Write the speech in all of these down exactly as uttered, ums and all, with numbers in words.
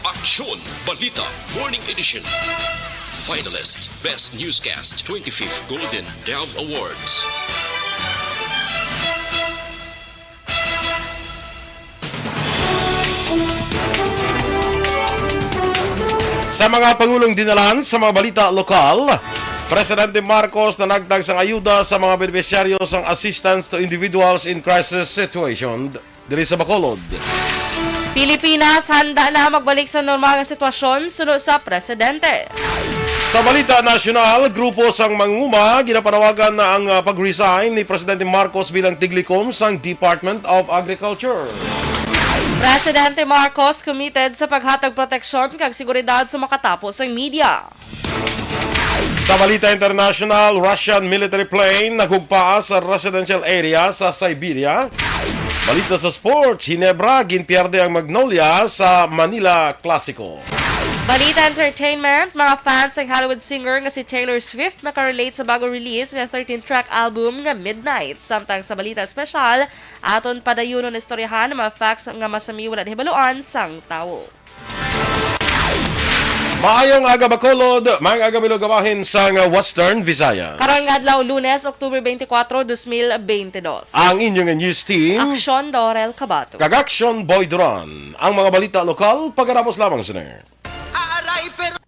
Aksyon Balita Morning Edition. Finalist, Best Newscast, twenty-fifth Golden Dove Awards. Sa mga pangulong dinalan sa mga balita lokal, Presidente Marcos nanagtag sang ayuda sa mga benepisyaryo sang Assistance to Individuals in Crisis Situation diri sa Bacolod. Pilipinas handa na magbalik sa normal nga sitwasyon, suno sa presidente. Sa balita nasyonal, grupo sang mangunguma ginapanawagan na ang, ah, pag-resign ni Presidente Marcos bilang tiglikom sang Department of Agriculture. Presidente Marcos committed sa paghatag proteksyon kag seguridad sa makatapo sang media. Sa balita international, Russian military plane naghugpaa sa residential area sa Siberia. Balita sa sports, Ginebra, ginpierde ang Magnolia sa Manila Clasico. Balita entertainment, mga fans sang Hollywood singer nga si Taylor Swift nakarelate sa bago release nga thirteen-track album nga Midnight. Samtang sa balita espesyal, aton padayunon istoryahan ang mga facts nga masami wala nahibaluan sang tawo. Maayong aga, Bacolod. Maayong aga, Bilog, bahin sang Western Visayas. Karong adlaw, Lunes, October twenty-four, dos mil bente dos. Ang inyong news team, Aksyon Dorel Cabato kag Aksyon Boy Duran. Ang mga balita lokal, pagkatapos lamang sini. Aray, pero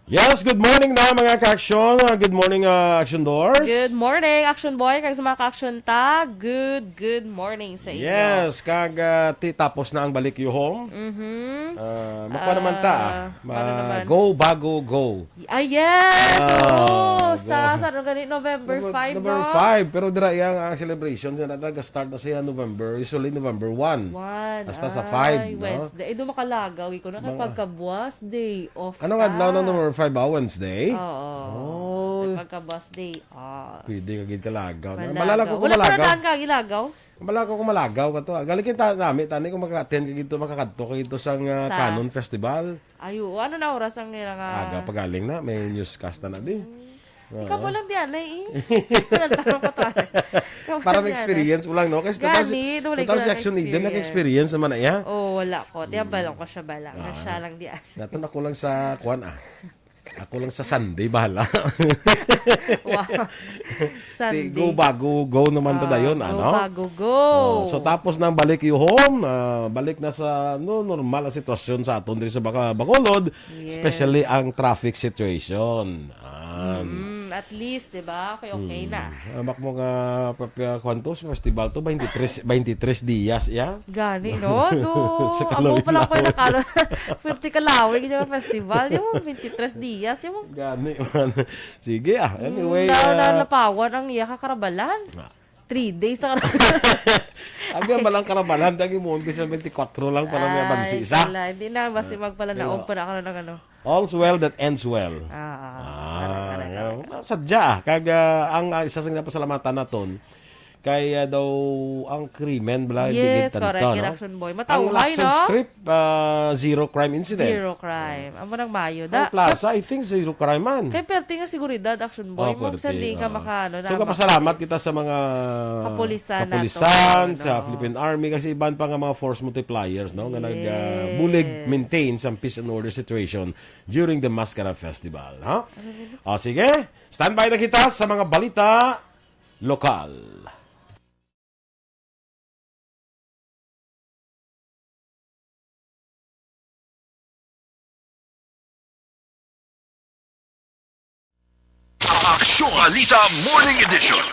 Yes, good morning na, mga ka-aksyon. Ah, good morning, ah, Aksyon Doors. Good morning, Action Boy, kag sa mga ka-aksyon ta. Good, good morning sa inyo. Yes, kag, ah, ti, tapos na ang balik you home. Mhm. Ah, makuha naman ta, ah. Ah, ano naman? Go, bago, go. Ah, yes! Ah, Oo! Sa, go. Sa ano gani? November Nove-, five, November no? Five, pero dira yang ang celebration sa nag-start na siya November, usually November one. One. Hasta sa five, Ay, no? Wednesday. Ay, doon makalagaw. Ikaw na kay Mga pagkabuas, day off Anong ta. Adlaw ng November five ba? Wednesday? Oo. Oh. Pagkabuas, day off. Pwede ka gid kalagaw. Malagaw. Malagaw ko Wala pa malagaw. Nadaan ka, gilagaw? Malagaw ko malagaw ka to, ah. Galing kita nami, tani kung maka-attend ka gito, makakadto ka gito sang, ah, Sa Canon Festival. Ay, oo. Ano na oras ang nila nga? Aga pa galing na, may newscast na na di. Mm. Ikaw Oo. Mo lang di, anay, eh. Walang tao pa tayo. Ikaw Para lang may di, anay. Experience mo lang, no? Kasi Gani, tapos, doon tapos lang si Action Eden, experience. Nag-experience naman na iya. Oh, wala ko. Tiyan ba lang ko siya ba lang? Ah. Siya lang di, anay. Nato na ko lang sa, kuwan, ah. Ako lang sa Sunday, bahala. Wow. Sunday. Go, bago, go naman ta Ah, dayon, go, ano? Bago, go. Oh, so, tapos na ang balik you home, ah, balik na sa, no, normal ang sitwasyon sa aton diri sa Baca-, Bacolod, Yes. Especially ang traffic situation. An. Mm, at least, di ba? Okay, okay na. Mm. Amak mo nga, pa-, pa-, kwan to, sa festival to, twenty-three, twenty-three dias, ya? Gani, no? Do, Sa amo pa lang ko Kaloy-Lawi. Nakalo-, Pwerte Kalawi, yung festival, yung twenty-three dias, yung Gani man. Sige, ah. Anyway, Mm, na, ah, nalapawan ang iya ka karabalan. Ah. Three days sa karabalan. Abi, ang balang karabalan, dagi mo, umpisa twenty-four lang para may Ay, abansi isa. Kala, hindi na, basi Ah, magpalanaog pero pa na ako ng ano. All's well that ends well. Ah, ah. Ah, Correct, correct, nga, correct. Sadya, ah. Kag, ah, ang, ah, isa sa ginapasalamatan naton, kay, ah, daw ang krimen, bala, Yes, bigit correct. Tanto, no? Gid, Action Boy. Ang Matawhay, Lacson no? Strip, ah, zero crime incident. Zero crime. Amo nang mayo, Ang da. Plaza, I think, zero crime man. Kay perte nga seguridad, Action Boy. Oh, Mo, perte, sir, di ka oo. Maka, ano, So, na, kapasalamat maka-police. Kita sa mga Kapulisan nato, kapulisan, no? Sa Philippine Army, kasi iban pa nga mga force multipliers, no? Nga nag, ah, Yes. Bulig maintain sa peace and order situation during the Mascara Festival, ha? Ano yun? O, sige. Standby na kita sa mga balita lokal. Aksyon Balita Morning Edition.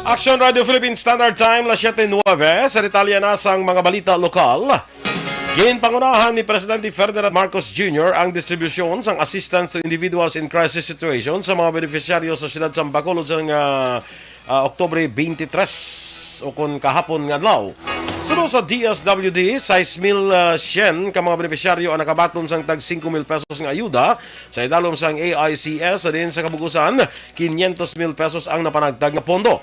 Aksyon Radio Philippine Standard Time, las siete nueve. Sa detalye na sang mga balita lokal. Ginpangunahan ni Presidente Ferdinand Marcos Junior ang distribusyon sang assistance to individuals in crisis situation sa mga benepisyaryo sa siyudad sang Bacolod sang, ah, ah, Oktubre twenty-three o kon kahapon nga adlaw. Suno sa D S W D, sais mil, ah, syen ka mga benepisyaryo ang nakabaton sang tag singko mil pesos nga ayuda sa idalom sang A I C S, sa diin sa kabugusan, kinyentos mil pesos ang napanagtag nga pondo.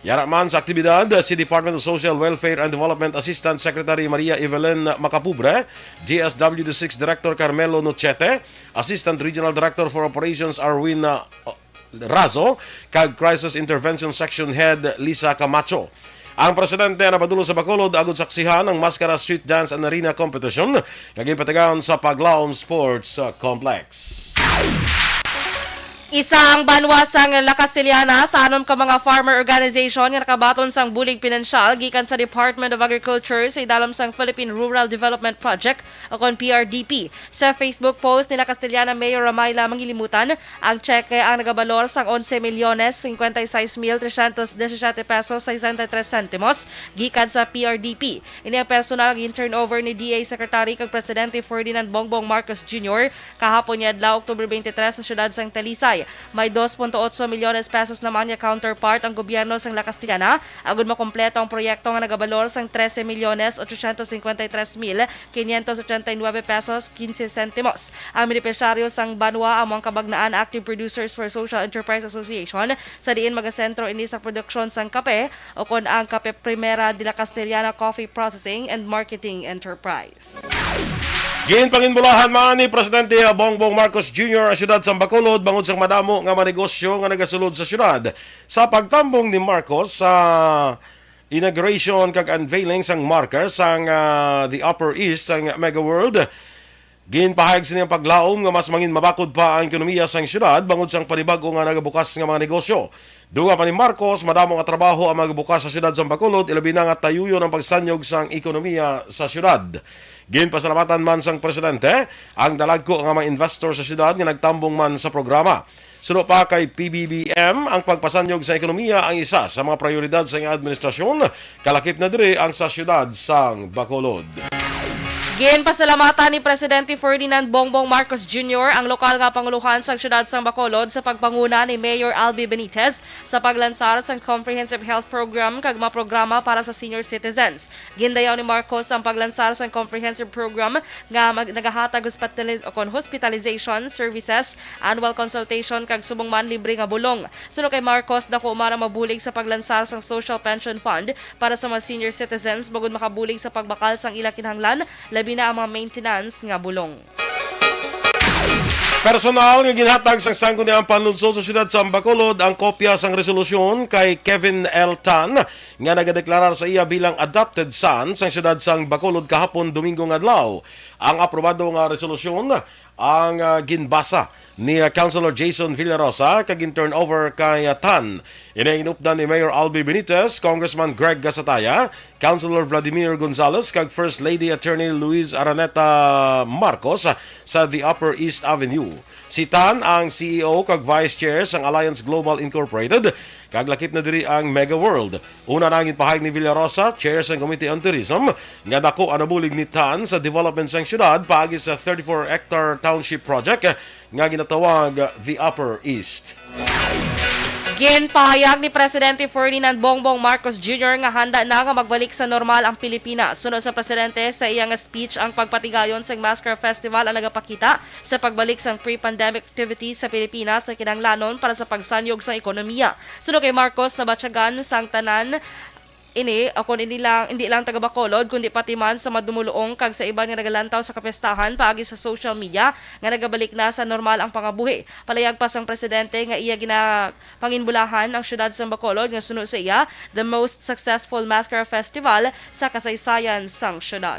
Yara man sa aktibidad, si Department of Social Welfare and Development Assistant Secretary Maria Evelyn Macapubre, D S W D six Director Carmelo Nochete, Assistant Regional Director for Operations Arwin, uh, Razo, kag Crisis Intervention Section Head Lisa Camacho. Ang presidente napadulong sa Bacolod agud saksihan ang Mascara Street Dance and Arena Competition nga ginpatigayon sa Paglaom Sports, uh, Complex. Isa ang banwa sang La Castellana sa anom ka mga farmer organization nga nakabaton sang bulig pinansyal gikan sa Department of Agriculture sa idalom sang Philippine Rural Development Project o kon P R D P. Sa Facebook post ni La Castellana Mayor Ramayla Mangilimutan, ang tseke ang nagabalor sang onse milyones cincuenta y seis mil trescientos diecisiete pesos sesenta y tres sentimos gikan sa P R D P. Ini ang personal nga gin-turnover ni D A Secretary kag Presidente Ferdinand Bongbong Marcos Junior kahapon nga adlaw, October twenty-three, sa siyudad sang Talisay. May dos punto otso milyones pesos naman nga counterpart ang gobyerno sang La Castellana agud makompleto ang proyekto nga nagabalor sang trese milyones ochocientos cincuenta y tres mil quinientos ochenta y nueve pesos quince sentimos. Ang benepisyaryo sang banwa amo ang Kabagnaan Active Producers for Social Enterprise Association, sa diin magasentro ini sa produksyon sang kape, o kon ang Kape Primera de la Castellana Coffee Processing and Marketing Enterprise. Ginpanginbulahan man ni Presidente Bongbong Marcos Junior ang siyudad sang Bacolod bangod sang madamo nga mga negosyo nga nagasulod sa siyudad. Sa pagtambong ni Marcos sa inauguration kag unveiling sang marker sang, ah, The Upper East sang Mega World, ginpahayag sini ang paglaom nga mas mangin mabakod pa ang ekonomiya sang siyudad bangod sang panibag-o nga nagabukas nga mga negosyo. Dunga pa ni Marcos, madamo nga trabaho ang magabukas sa siyudad sang Bacolod, ilabi na nga tayuyon ang pagsanyog sang ekonomiya sa siyudad. Ginpasalamatan man sang presidente ang dalagko nga mga investor sa siyudad nga nagtambong man sa programa. Suno pa kay P B B M, ang pagpasanyog sa ekonomiya ang isa sa mga prioridad sa iyang administrasyon, kalakip na diri ang sa siyudad sang Bacolod. Ginpasalamatan ni Presidente Ferdinand Bongbong Marcos Junior ang lokal nga panguluhan sang siyudad sang Bacolod sa pagpanguna ni Mayor Albi Benitez sa paglansar sang Comprehensive Health Program kag mga programa para sa senior citizens. Gindayaw ni Marcos ang paglansar sang comprehensive program nga mag-, nagahatag hospitaliz-, o kon hospitalization services, annual consultation, kag subong man libre nga bulong. Suno kay Marcos, dako man ang mabulig sa paglansar sang Social Pension Fund para sa mga senior citizens, bangod makabulig sa pagbakal sang ilang kinahanglan, labi na ang mga maintenance nga bulong. Personal nga ginhatag sang Sangguniang Panlunsod sa Siyudad sang Bacolod ang kopya sang resolusyon kay Kevin L. Tan nga nagadeklarar sa iya bilang adopted son sang siyudad sang Bacolod kahapon, Domingo nga adlaw. Ang aprobado nga resolusyon ang, ah, ginbasa ni, ah, Councilor Jason Villarosa kag gin-turn over kay, ah, Tan. Ini ang inupdan ni Mayor Albi Benitez, Congressman Greg Gasataya, Councilor Vladimir Gonzales kag First Lady Attorney Luis Araneta Marcos sa The Upper East Avenue. Si Tan ang C E O kag Vice Chair sang Alliance Global Incorporated, kag lakip na diri ang Mega World. Una na ang ginpahayag ni Villarosa, Chair sang Committee on Tourism, nga dako ang nabulig ni Tan sa development sang siyudad paagi sa thirty-four hectare township project nga ginatawag The Upper East. Ginpahayag ni Presidente Ferdinand Bongbong Marcos Junior nga handa na nga magbalik sa normal ang Pilipinas. Suno sa presidente, sa iya nga speech, ang pagpatigayon sang Mascara Festival ang nagapakita sa pagbalik sang pre-pandemic activities sa Pilipinas nga kinahanglanon para sa pagsanyog sang ekonomiya. Suno kay Marcos, nabatyagan sang tanan ini, o kon hindi lang, hindi lang taga Bacolod, kundi pati man sa madumuluong kag sa iban nga nagalantaw sa kapistahan paagi sa social media nga nagabalik na sa normal ang pangabuhi. Palayag pa sang presidente nga iya ginapanginbulahan ang siyudad sang Bacolod nga suno sa iya, the most successful Mascara Festival sa kasaysayan sang siyudad.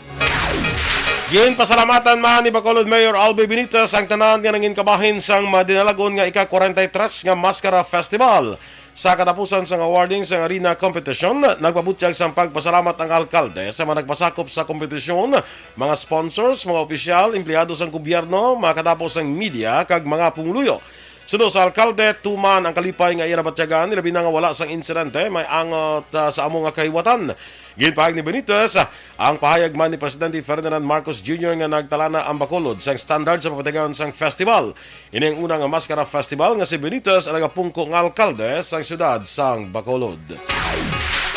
Ginpasalamatan man ni Bacolod Mayor Albi Benitez ang tanan nga nangin kabahin sang madinalagon nga ika-kwarenta y tres nga Mascara Festival. Sa katapusan sang awarding sang arena competition, nagpabutyag sang pagpasalamat ang alkalde sa mga nagpasakop sa kompetisyon, mga sponsors, mga opisyal, empleyado sang gobyerno, mga katapo sang media, kag mga pumuluyo. Suno sa alkalde, tuman ang kalipay nga iya nabatyagan, ilabi na nga wala sang insidente, may angot, ah, sa amo nga kahiwatan. Ginpahayag ni Benitez ang pahayag man ni Presidente Ferdinand Marcos Junior nga nagtala na ang Bacolod sang standard sa pagpatigayon sang festival. Ini ang una nga Mascara Festival nga si Benitez ang nagapungko nga alkalde sang siyudad sang Bacolod.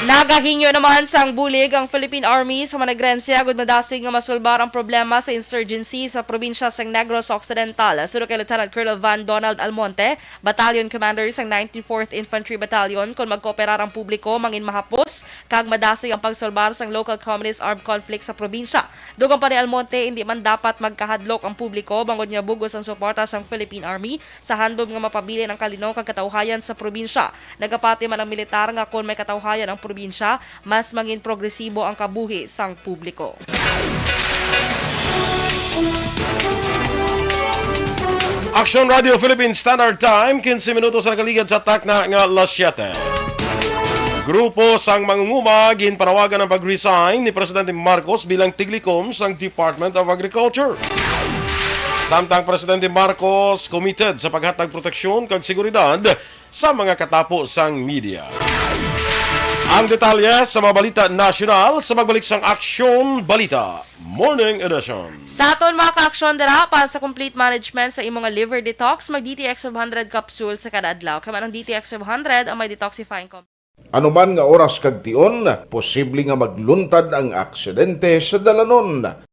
Nagahingyo naman sang bulig ang Philippine Army sa mga nagrensya agud madasig nga masulbar ang problema sa insurgency sa probinsya sang Negros Occidental. Suno kay Lieutenant Colonel Van Donald Almonte, Battalion Commander sang ninety-fourth Infantry Battalion, kon magkooperar ang publiko, mangin mahapos kag madasig ang pagsulbar sang local communist armed conflict sa probinsya. Dugang pa ni Almonte, indi man dapat magkahadlok ang publiko bangod nga bug-os ang suporta sang Philippine Army sa handom nga mapabilin ang kalinaw kag katawhayan sa probinsya. Nagapati man ang militar nga kon may katawhayan ang probinsya, mas mangin progresibo ang kabuhi sang publiko. Action Radio Philippine Standard Time, quince minutos na nakaligad sa takna nga alas siyete. Grupo sang mangunguma ginpanawagan ang pag-resign ni Presidente Marcos bilang tiglikom sang Department of Agriculture. Samtang Presidente Marcos committed sa paghatag proteksyon kag seguridad sa mga katapo sang media. Ang detalye sa mga balita nasyonal sa pagbalik sang Aksyon Balita Morning Edition. Sa aton mga ka-aksyon dira, para sa complete management sa imo nga liver detox, mag D T X five hundred capsule sa kada adlaw. Kay man ang D T X five hundred ang may detoxifying compound. Anuman nga oras kag tion, posible nga magluntad ang aksidente sa dalanon.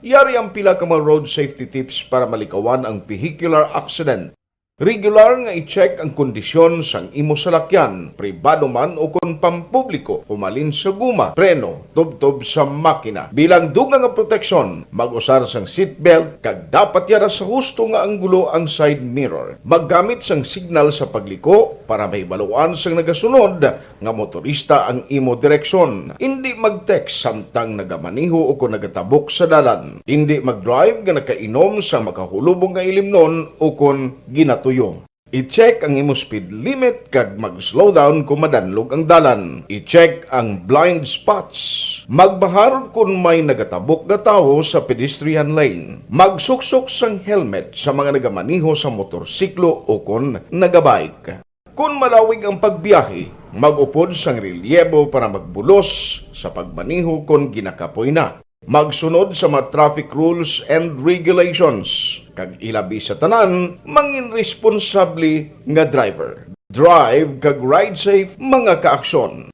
Yari ang pila ka mga road safety tips para malikawan ang vehicular accident. Regular nga i-check ang kondisyon sang imo salakyan, pribado man ukon pampubliko, humalin sa guma, preno, tubtob sa makina. Bilang dugang nga proteksyon, mag-usar sang seatbelt kag dapat yara sa husto nga anggulo ang side mirror. Maggamit sang signal sa pagliko para mahibaluan sang nagasunod nga motorista ang imo direksyon. Indi mag-text samtang nagamaneho ukon nagatabok sa dalan. Indi mag-drive nga nakainom sa makahulubog nga ilimnon ukon ginatuyo. I-check ang imo speed limit kag mag-slow down kon madanlog ang dalan. I-check ang blind spots. Magbahar kon may nagatabok nga tawo sa pedestrian lane. Magsuksok sang helmet sa mga nagamaneho sa motorsiklo ukon nagabike. Kon malawig ang pagbiyahe, mag-upod sang relyebo para magbulos sa pagmaneho kon ginakapoy na. Magsunod sa mga traffic rules and regulations, kag ilabi sa tanan, mangin responsable nga driver. Drive kag ride safe, mga kaaksyon.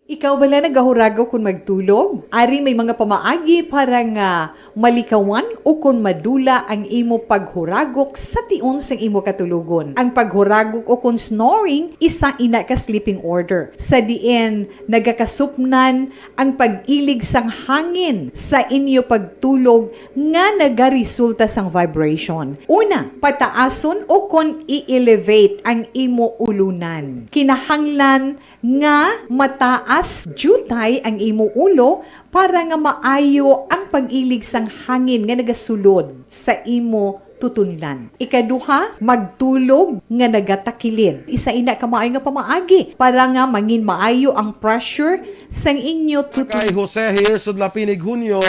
Ikaw bala nagahuragok kon magtulog? Ari may mga pamaagi para nga malikawan ukon madula ang imo paghuragok sa tion sang imo katulogon. Ang paghuragok ukon snoring isa ina ka sleeping order, sa diin nagakasupnan ang pag-ilig sang hangin sa inyo pagtulog nga nagaresulta sang vibration. Una, pataason ukon i-elevate ang imo ulunan. Kinahanglan nga mataas diutay ang imo ulo para nga maayo ang pag-ilig sang hangin nga nagasulod sa imo tutunlan. Ikaduha, magtulog nga nagatakilid. Isa ina ka maayo nga pamaagi para nga mangin maayo ang pressure sang inyo tutunlan. Kay Jose Hirson Lapinig Hunyo,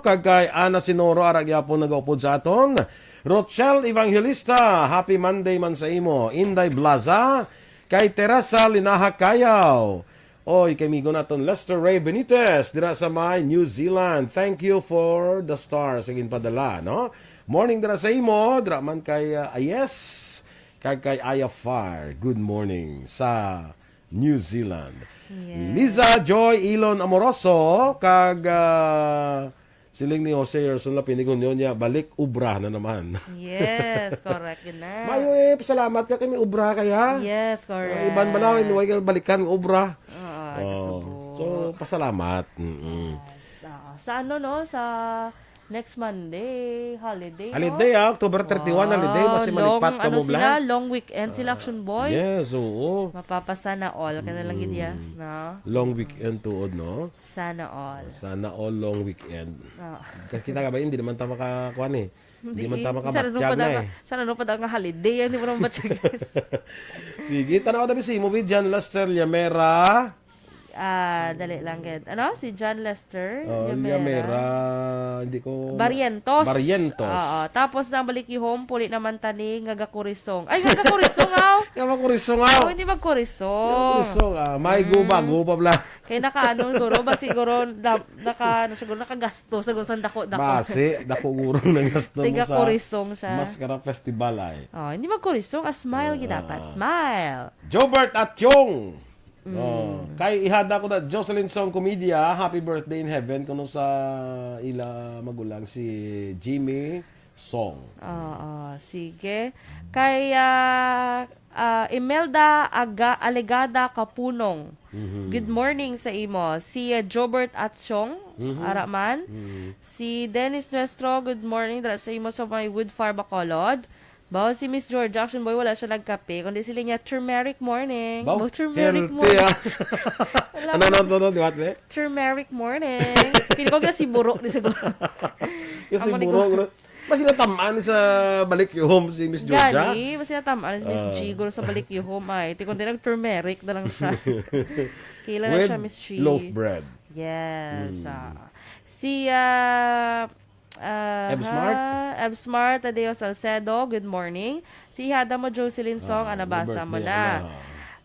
kag kay Ana Sinoro, ara gyapon nagaupod sa aton. Rochelle Evangelista, happy Monday man sa imo. Inday Blaza, kay Teresa Linaha Cayaw. Oy, kay migo naton Lester Ray Benitez dira sa may New Zealand. Thank you for the stars nga ginpadala, no? Morning dira sa imo, dira man kay uh, Ayes, kag kay Aya Far. Good morning sa New Zealand. Yes. Liza Joy Ilon Amoroso kag uh, Siling ni Jose Gerson Lapinigon yun niya, balik ubra na naman. Yes, correct yun na. Mayo eh, salamat ka kami ubra kaya. Yes, correct. Ay, iban bala, way ka balikan ng ubra. Oo, oh. So, pasalamat. Mm-mm. Yes. Uh, sa ano, no? Sa next Monday, holiday, Holiday, no? Ah, October thirty-one, oh, holiday. Basi malipat ka ano mo, sila, Blan. Long weekend sila, uh, Action Boy. Yes, oo. Mapapasana all ka na lang, mm. Gidya, no? Long weekend tuod, no? Sana all. Sana all long weekend. Oh. Kasi kita ka ba, hindi naman ta makakuan eh. Hindi man ta makabatyag na eh. Sana no pa daw nga holiday, hindi mo naman batyag. Sige, tanaw na bisi mo, John Lester Llamera. Ah, dali lang gid. Ano? Si John Lester Oh, Yamera. Yamera, hindi ko Barrientos. Barrientos. Oo. Tapos nang balik home, puli naman tani nga gakurisong. Ay, nga gakurisong, aw. Nga makurisong, aw. Oh, hindi magkurisong. Nga makurisong, ah. May Mm. guba, guba bla. Kay naka, ano, guro, ba siguro, na, naka, ano, siguro, nakagasto, siguro, sa dako-dako. Basi, dako guro nang gasto mo Tiga sa kurisong siya. Maskara Festival, ay. Oh, hindi magkurisong, a smile, Ah. gid dapat. Smile. Jobert at Chong. Mm. Oh, kay ihada ko na Jocelyn Song Comedia, happy birthday in heaven kuno sa ila magulang si Jimmy Song. Oo, sige. Kay, ah, ah, Imelda Aga-, Alegada Kapunong. Mhm. Good morning sa imo. Si, ah, Jobert Atchong, Mhm. ara man. Mhm. Si Dennis Nuestro, good morning. Dira sa imo sa may Wood Far, Bacolod. Bawo si Miss Georgia, action boy, wala siya nagkape, kundi sila niya, "Turmeric morning." Baw, Baw, turmeric healthy, morning. ah. Alam Ano, mo, ano, ano, ano, what, eh? Turmeric morning. Pili ko nga si Burok ni siguro. Kasi Amo ni Burok, ko. no? Mas sila tamaan sa balik yung home si Miss Georgia. Gani, mas sila tamaan si Miss Ah. G, guro sa balik yung home ay. Ti kundi nag-turmeric na lang siya. Kila na With siya, Miss G. loaf bread. Yes, Mm. ah. Si, ah, ah, Ev Smart? ha, Ev Smart, Tadeo Salcedo, good morning. Si ihada mo, Jocelyn Song, Ah, ah, nabasa mo birthday na. ako na.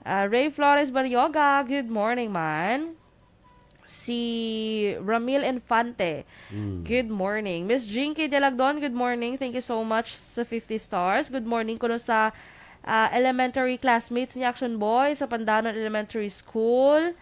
Ah, Ray Flores Barrioga, good morning, man. Si Ramil Infante, Mm. good morning. Miss Jinky Delagdon, good morning. Thank you so much sa fifty stars. Good morning kuno sa, ah, elementary classmates ni Action Boy sa Pandanon Elementary School.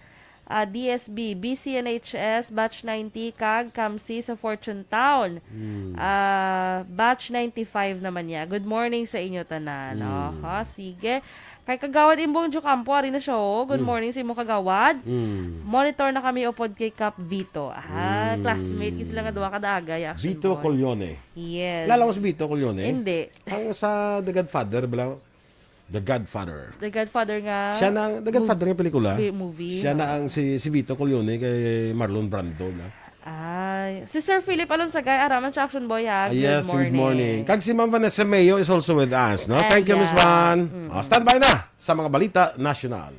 Ah, D S B, B C N H S, Batch ninety, kag Kamsi sa Fortune Town. Mm. Ah, Batch ninety-five naman niya. Good morning sa inyo tanan. Mm. Oho, sige. Kay Kagawad Imbong Jocampo, ari na siya, oh. Good Mm. morning sa imong kagawad. Mm. Monitor na kami upod kay Kap Vito. Ah, Mm. classmate, sila nga duha ka daagay, Action Vito Boy. Colione. Yes. Kilala mo si Vito Colione? Hindi. Ang sa The Godfather, bala? The Godfather. The Godfather nga Siya na ang, The mov-, Godfather nga pelikula. bi-, movie, Siya na ah. ang si, si Vito Corleone kay Marlon Brando na. Ay, si Sir Philip Alonsagay, ara man siya, Action Boy, ha? Ah, Good yes, good morning. morning. Kag si Ma'am Vanessa Mayo is also with us, no? Thank you, Miss Ayan. Van. Mm. Ah, standby na sa mga balita nasyonal.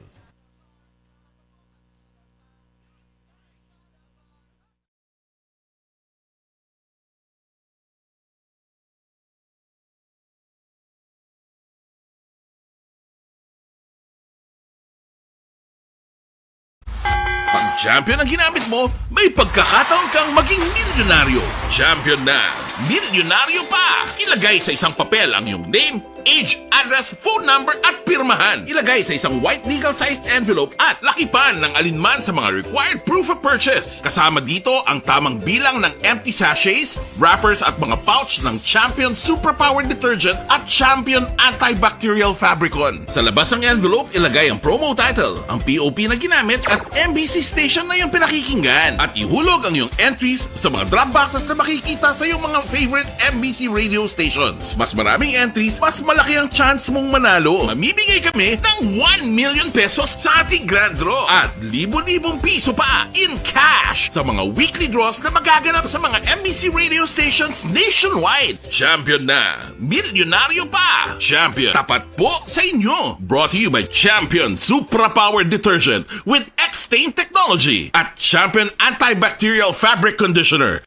Pag Champion ang ginamit mo, may pagkakataon kang maging milyonaryo. Champion na, milyonaryo pa! Ilagay sa isang papel ang iyong name, age, address, phone number, at pirmahan. Ilagay sa isang white legal-sized envelope at lakipan ng alinman sa mga required proof of purchase. Kasama dito ang tamang bilang ng empty sachets, wrappers, at mga pouch ng Champion Suprapower Detergent at Champion Antibacterial Fabricon. Sa labas ng envelope, ilagay ang promo title, ang P O P na ginamit, at M B C station na iyong pinakikinggan. At ihulog ang iyong entries sa mga drop boxes na makikita sa iyong mga favorite M B C radio stations. Mas maraming entries, mas malaki ang chance mong manalo. Mamimigay kami ng one million pesos sa ating grand draw at libo-libong piso pa in cash sa mga weekly draws na magaganap sa mga M B C radio stations nationwide. Champion na! Milyonaryo pa! Champion, tapat po sa inyo! Brought to you by Champion Supra Power Detergent with X-Stain Technology at Champion Antibacterial Fabric Conditioner.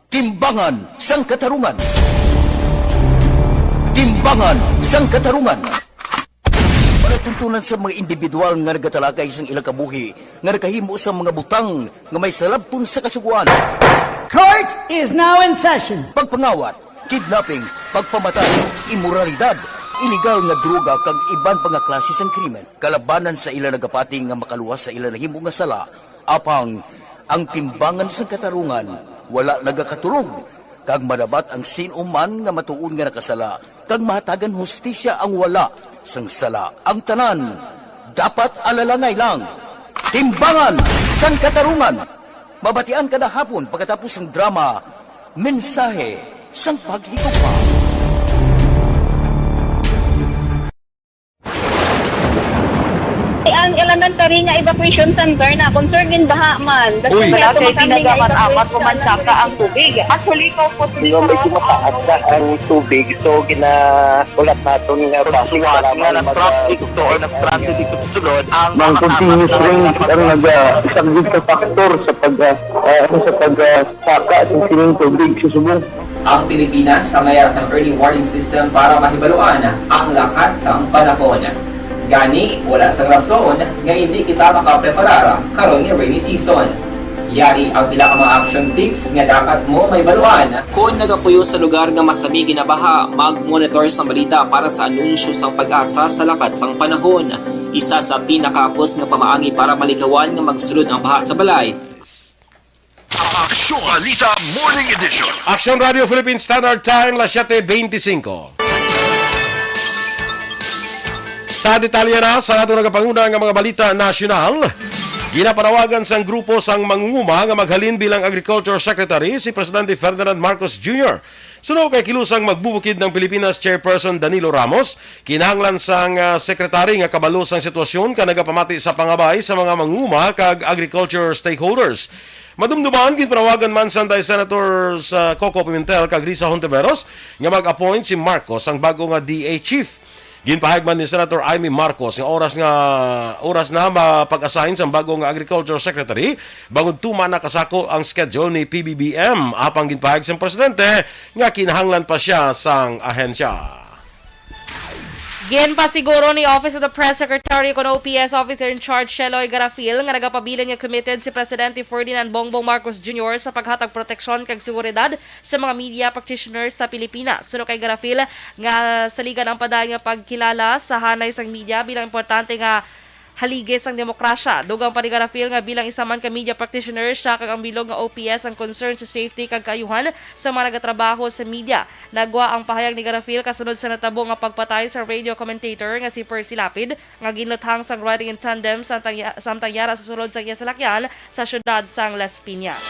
Timbangan sang Katarungan. Timbangan sang Katarungan. Palatuntunan sa mga individual nga nagatalakay sang ilang kabuhi nga nakahimo sa mga butang nga may salabton sa Kasugoan. Court is now in session. Pagpangawat, kidnapping, pagpamatay, imoralidad, iligal nga droga kag iban pa nga klase sang krimen kalabanan sa ila nagapati nga makaluwas sa ila nahimo nga sala. Apang ang timbangan sang katarungan wala nagakatulog, kag madabat ang sin-o man nga matuod nga nakasala, kag mahatagan hustisya ang wala sang sala. Ang tanan dapat alalangay lang. Timbangan sang Katarungan. Mabatian kada hapon pagkatapos sang drama, Mensahe sang Paghigugma. Ang elementary nga evacuation center na concern in baha man. That's Uy. Why Wala ato kay makami nga pinagaman evacuation amat center. Pumansaka ang tubig. Actually, ikaw po Di ba, medyo mataas na ang tubig, so ginaulat naton nga Pagsuwat nga nag-traffic to or nag-transit dito sa sulod, ang Ang mga continuous kasama rain ang naga-, isa gid sa factor sa pag, ah, ah, sa pag, ah, saka sa sining tubig sa subong. Ang Pilipinas sa mayara sang early warning system para mahibaluan ang lakat sang panahon. Gani, wala sang rason nga hindi kita makapreparar karon nga rainy season. Yari ang pila ka mga action tips nga dapat mo mahibaluan. Kon nagapuyo sa lugar nga masami ginabaha, mag-monitor sang balita para sa anunsyo sang PAGASA sa lakat sang panahon. Isa sa pinakahapos nga pamaagi para malikawan nga magsulod ang baha sa balay. Aksyon Balita Morning Edition. Aksyon Radio Philippine Standard Time, las siete veinticinco. Sa detalye na sa atong nagapanguna nga mga balita nasyonal, ginapanawagan sang grupo sang mangunguma nga maghalin bilang Agriculture Secretary si Presidente Ferdinand Marcos Junior. Suno kay kilusang magbubukid ng Pilipinas Chairperson Danilo Ramos, kinahanglan sang, ah, sekretary nga kabalo sang sitwasyon kag nagapamati sa pangabay sa mga manguma kag agriculture stakeholders. Madumduman, ginpanawagan man sang Senator sa Coco Pimentel kag Risa Hontiveros nga mag-appoint si Marcos ang bago nga D A chief. Ginpahayag man ni Senator Imee Marcos nga oras nga, oras na mapag-assign sang bago nga Agriculture Secretary, bangod tuman nakasako ang schedule ni P B B M. Apang ginpahayag sang presidente nga kinahanglan pa siya sang ahensya. Ginpasiguro ni Office of the Press Secretary kon O P S Officer in Charge Sheloy Garafil nga nagapabilin nga committed si Presidente Ferdinand Bongbong Marcos Junior sa paghatag proteksyon kag seguridad sa mga media practitioners sa Pilipinas. Suno kay Garafil, nga saligan ang padayon nga pagkilala sa hanay sang media bilang importante nga haligi sang demokrasya. Dugang pa ni Garafil nga bilang isa man ka media practitioner, siya kag ang bilog nga O P S ang concern sa safety kag kaayuhan sa mga nagatrabaho sa media. Nagwa ang pahayag ni Garafil kasunod sa natabo nga pagpatay sa radio commentator nga si Percy Lapid, nga ginluthang sang riding in tandem samtang ya-, samtang yara sa sulod sang iya salakyan sa siyudad sang Las Piñas.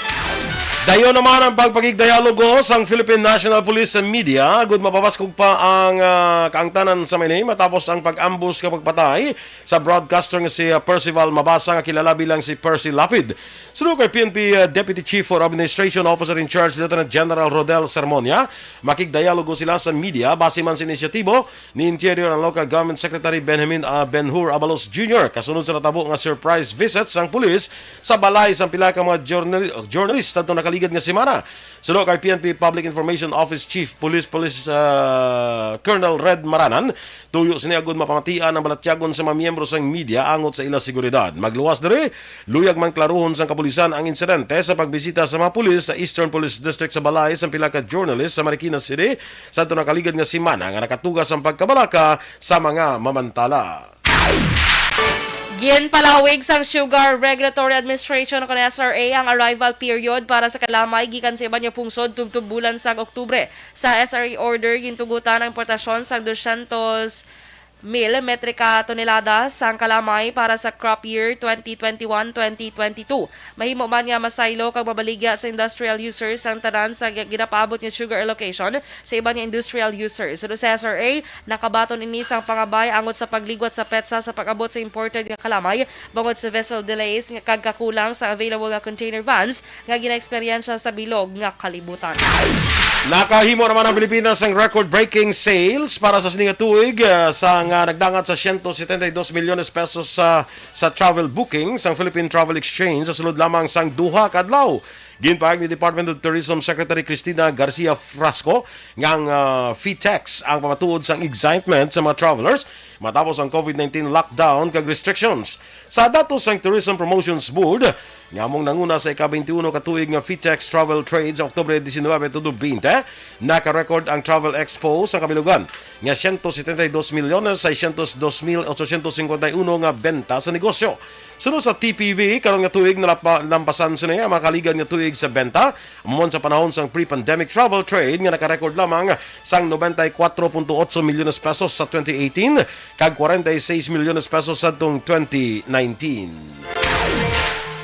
Dayon naman ang pagpakigdialogo sang Philippine National Police sa media agud mapabaskog pa ang, ah, kaangtanan sa ini matapos ang pag-ambush nga pagpatay sa broadcaster nga si, ah, Percival Mabasa nga kilala bilang si Percy Lapid. Suno kay P N P, ah, Deputy Chief for Administration Officer in Charge Lieutenant General Rodel Sermonia, makigdialogo sila sa media base man sa inisyatibo ni Interior and Local Government Secretary Benjamin, ah, Ben-Hur Abalos Junior kasunod sa natabo nga surprise visit sang pulis sa balay sang pila ka mga journal-, journalist sadto nakaligad nga semana. Suno kay P N P Public Information Office Chief Police, Police, ah, Colonel Red Maranan, tuyo sini agud mapamatian ang balatyagon sa mga miyembro sang media angot sa ila seguridad. Magluwas diri, luyag man klaruhon sang kapulisan ang insidente sa pagbisita sa mga pulis sa Eastern Police District sa balay sang pila ka journalist sa Marikina City sadto nakaligad nga semana nga nakatuga sang pagkabalaka sa mga mamantala. Ginpalawig sang Sugar Regulatory Administration o kon S R A ang arrival period para sa kalamay gikan sa iban nga pungsod tubtob bulan sang Oktubre. Sa S R A order, gintugutan ang importasyon sang dosyentos mil metrika tonelada sang kalamay para sa crop year twenty twenty-one, twenty twenty-two. Mahimo man nga masaylo kag mabaligya sa industrial users ang tanan sa gi-, ginapaabot nga sugar allocation sa iban nga industrial users. Suno sa S R A, nakabaton ini sang pangabay angot sa pagligwat sa petsa sa pag-abot sa imported nga kalamay bangod sa vessel delays nga kag kakulang sa available nga container vans nga ginaeksperyensya sa bilog nga kalibutan. Nakahimo naman ang Pilipinas sang record-breaking sales para sa sini nga tuig, ah, sa nga nagdangat sa siyento setenta y dos milyones pesos sa, sa travel booking sang Philippine Travel Exchange sa sulod lamang sang duha ka adlaw. Ginpahayag ni Department of Tourism Secretary Cristina Garcia Frasco nga ang, ah, fee tax ang pamatuod sang excitement sa mga travelers matapos ang COVID nineteen lockdown kag restrictions. Sa datos sang Tourism Promotions Board, nga among nanguna sa ika-twenty-one ka tuig nga Fitex Travel Trade sa Oktubre diecinuebe tulo veinte, naka-record ang Travel Expo sa kabilugan nga siyento setenta y dos milyones seiscientos dos mil ochocientos cincuenta y uno nga benta sa negosyo. Suno sa T P V, karon nga tuig nalapa-, nalampasan sini ang mga kaligad nga tuig sa benta, amon sa panahon sang pre-pandemic travel trade nga naka-record lamang sang noventa y cuatro punto ocho milyones pesos sa twenty eighteen kag cuarenta y seis milyones pesos sadtong twenty nineteen.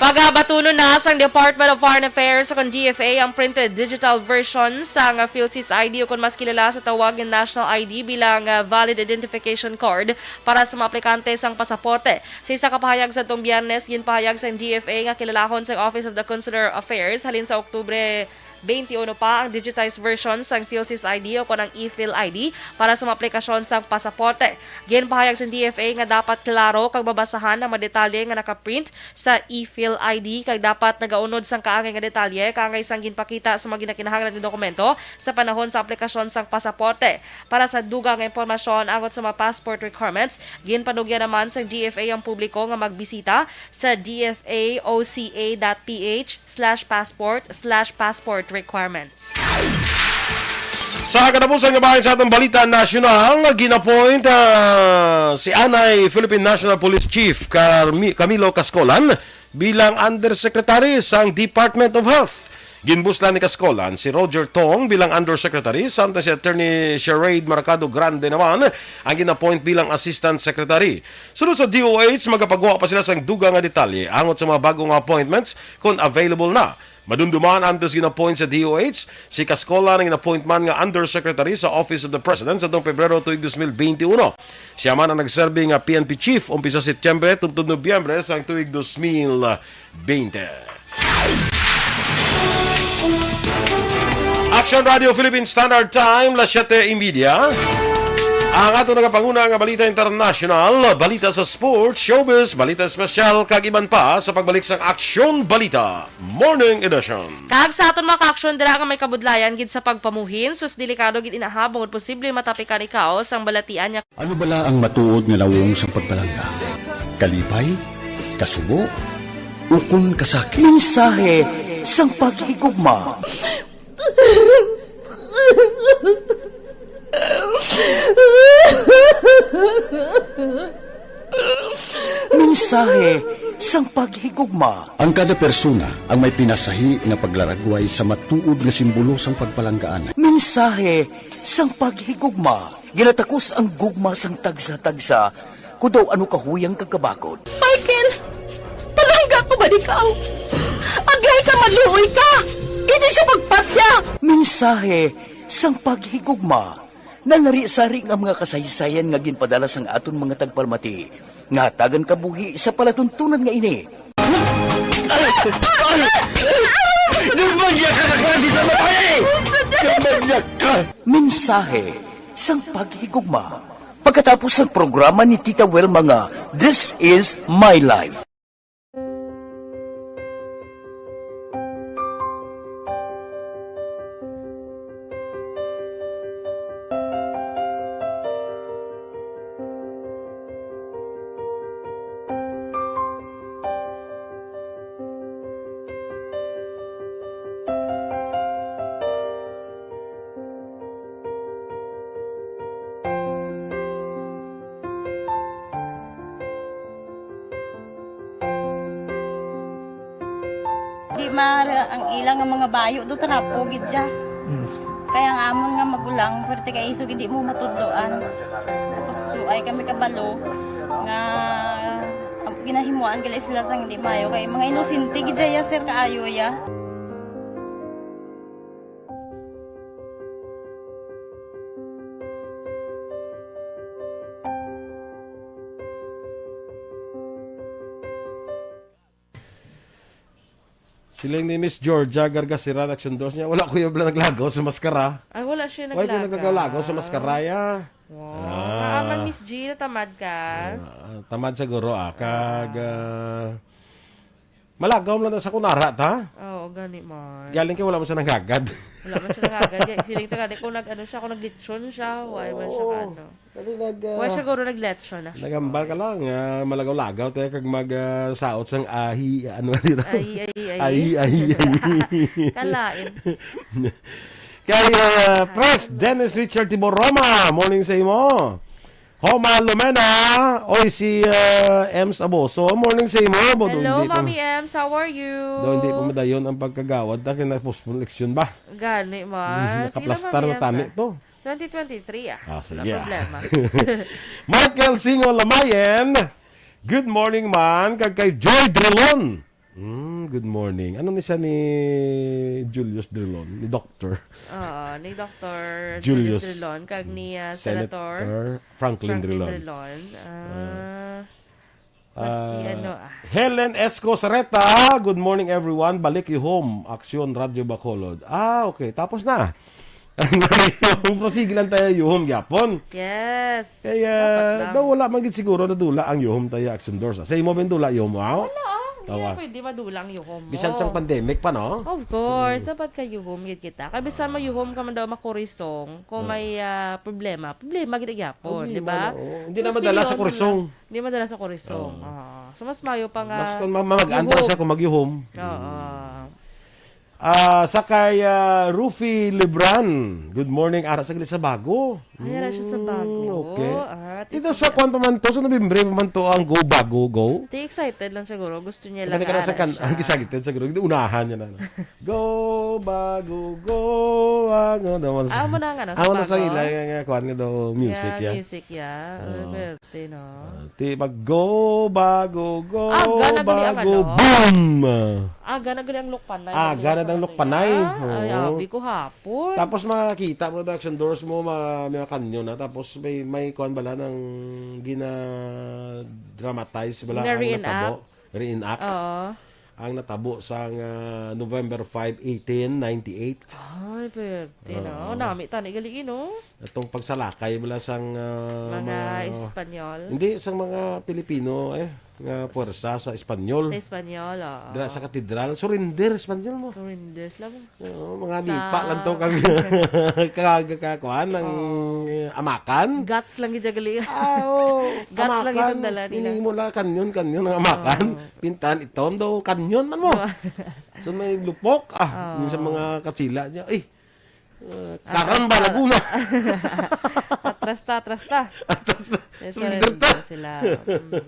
Pagabatunon na sang Department of Foreign Affairs o kon D F A ang printed digital version sang, ah, PhilSys I D o kon mas kilala sa tawag nga National I D bilang, ah, Valid Identification Card para sa mga aplikante sang pasaporte. Sa isa ka pahayag sa tong Biyernes, ginpahayag sang D F A nga kilalahon sang Office of the Consular Affairs halin sa Oktubre twenty-one pa ang digitized version sang PhilSys I D o kon ang e-Phil I D para sa mga aplikasyon sang pasaporte. Ginpahayag sang D F A nga dapat klaro kag mabasahan ang mga detalye nga nakaprint sa e-Phil I D kag dapat nagaunod sang kaangay nga detalye kaangay sang ginpakita sa mga ginakinahanglan nga dokumento sa panahon sa aplikasyon sang pasaporte. Para sa dugang nga impormasyon angot sa mga passport requirements, ginpanugyan naman sang D F A ang publiko nga magbisita sa D F A O C A dot P H slash passport slash passport requirements. Sa katapusan nga bahin sa atong balita nasyonal, ginapoint, ah, si anay Philippine National Police Chief Carmi-, Camilo Cascolan bilang Undersecretary sang Department of Health. Ginbuslan ni Cascolan si Roger Tong bilang Undersecretary, samtang si Attorney Sherade Marcado Grande naman ang ginapoint bilang Assistant Secretary. Sunod sa D O H, magapagwa pa sila sang dugang nga detalye angot sa mga bago nga appointments kon available na. Madumduman, antes gin-appoint sa D O H, si Cascolan ang gin-appoint man nga Undersecretary sa Office of the President sa tuong Pebrero tuig dos mil benti uno. Siya man ang nagserbi nga P N P Chief umpisa Setyembre tubtob Nobyembre sang tuig dos mil benti. Action Radio Philippine Standard Time, las siyete y media. Ang ato nagapanguna nga balita international, balita sa sports, showbiz, balita espesyal, kag iban pa sa pagbalik sang Aksyon Balita Morning Edition. Kag sa aton mga ka-aksyon dira nga may kabudlayan gid sa pagpamuhin, sus, delikado gid inaha bangod posible matapikan ikaw sang balatian nga Ano bala ang matuod nga nawong sang pagpalangga? Kalipay? Kasubo? Ukon kasakit? Mensahe sang paghigugma. Mensahe sang paghigugma. Ang kada persona ang may pinasahi nga paglaragway sa matuod nga simbolo sang pagpalanggaan. Mensahe sang paghigugma. Ginatakos ang gugma sang tagsa-tagsa, kon daw ano kahuyang kag kabakod. Michael, palangga ko ba ikaw? Agay ka, maluoy ka! Hindi siya magpatya! Mensahe sang paghigugma. Nanari-sari nga mga kasaysayan nga ginpadala sang aton mga tagpalamati nga hatagan kabuhi sa palatuntunan nga ini. Ay! Ay! Ay! Nagmangyak ka na klase sa babae! Nagmangyak ka! Mensahe sang paghigugma. Pagkatapos sang programa ni Tita Wilma nga This Is My Life. Di maara ang ila nga mga bayo do, trapo gid siya. Mm. Kaya ang amon nga magulang, pwerte kay isog hindi mo matudloan. Tapos suay kami kabalo nga, um, ginahimuan gali sila sang hindi maayo. Kay mga inosente gid siya, sir, kaayo ya. Siling ni Miss Georgia Gargasiran, Action Dos niya, wala ko yung naglagaw sa maskara. Ay, wala siya Wala ko naglagaw. naglagaw sa maskara, ya. Wow. Ah. Naaman, Miss G, natamad ka? Ah, tamad siguro, ah. Kag, Ah. ah, malagaw lang na sa kunara, ta? Oo, gani man. Galing kay wala man siya nanghagad. Wala man siya nanghagad. Kaya siling ta gani kung nag-ano siya, kung naglitsyon siya, why man siya Oo. ka-ano? Dali nag, ah, Why siguro nagletsyon na siya? Nagambal ka lang, ah, malagaw-lagaw tayo kag mag, ah, saot sang ahi, ano dito? Ahi, ahi, ahi. Ahi, ahi, ahi. Kalain. Kay, ah, Pres Dennis Richard Tiboroma, morning sa imo. Homa Lumena, oy si, ah, Ems Aboso, morning sa imo. Bo, Hello, hindi pa Mami Ems, how are you? Daw hindi pa madayon ang pagkagawad, ta kay na-postpone eleksyon ba? Gani man. Mm, Sige lang, nakaplastar Mami na Ems, tani ah. to. Twenty twenty-three, ah. Ah, sige, Wala ah. problema. Michael Singo Lamayen, good morning man. Kag kay Joy Drilon. Mm, good morning. Ano ni siya ni Julius Drilon? Ni Doctor Oo, ni Doctor Julius Julius Drilon, kag ni, ah, Senator Senator Franklin Franklin Drilon. Drilon. Ah, Ah, mas si ah, ano, ah. Helen Esco Sareta, "Good morning, everyone. Balik you home. Aksyon, Radyo Bacolod." Ah, okay. Tapos na. Ang sige lang tayo, yuhom gyapon. Yes. Kaya, Dapat lang. daw wala man gid siguro nadula ang yuhom tayo, Aksyon Dors. Sa imo ba yung dula, yuhom, wow? Wala, ah. Hindi Tawa. na pwede madula ang yuhom mo. Bisan sang pandemic pa, no? Of course, Mm. dapat ka yuhom gid kita. Kay bisan mo yuhom ka man daw makurisong, kung Ah. may, ah, problema, problema gid gyapon, Problema di ba? na, oo. Hindi na Mas madala sa pilion mo kurisong. lang. Hindi madala sa kurisong. Oo. Oo. So, mas mayo pa nga Mas kung ma-, mamag-an pa yuhom. siya kung magyuhom. Oo. Mm. Ah, sa kay, ah, Rufi Libran, "Good morning, ara sa gali sa bago." Ay, ara siya sa bago. Mm, okay. Ah, Dito sa sa kwan pa man to, sa Nobyembre pa man to ang Go Bago Go. Di excited lang siguro. Gusto niya lang Pati ka na sa ara kan-, siya. ang excited siguro. Hindi, unahan niya na. Go, bago, go, bago. Daw man sa, Amo na nga, no, sa amo na sa bago. ila, nga, nga, kwan nga daw, music, Nga ya. music, ya. Oo. Ay, pwerte, no? Ah, ti, mag go, bago, go, Aga na gali ang bago, ano? boom! Aga na gali ang lukpanay, Aga gali na ang ang lukpanay. Ay, Oo. abi ko hapon. Tapos makakita mo, Action Doors mo, ma-, may mga kanyon na. Tapos may, may kwan bala ng gina-dramatize bala ang Gina-reenact. natabo. Reenact. Oo. Ang natabo sang, ah, November five, eighteen ninety-eight. Ay, pwerte, no? Oo. Nami tani gali, no? Itong pagsalakay bala sang, ah, Mga mga Espanyol. Hindi, sang mga Pilipino, eh, nga puwersa sa Espanyol. Sa Espanyol, oo. Dira sa katedral, surrender, Espanyol mo. Surrender sila mo. Oo, mga Sa nipa lang to kag, kag, kag, kuan, ang Oo. amakan. Guts lang gid gali. Ah, oo. Guts lang Amakan. itong dala nila. Pinimo lang, kanyon, kanyon ang amakan. Oo. Pintan, itom daw, kanyon man mo. Oo. So, may lupok, ah, Oo. minsan mga Katsila niya, eh, ah, Atras karamba, ta. Laguna. Atras ta, atras ta. Atras na. Eh, Surrender surrender ta. sila. Mm.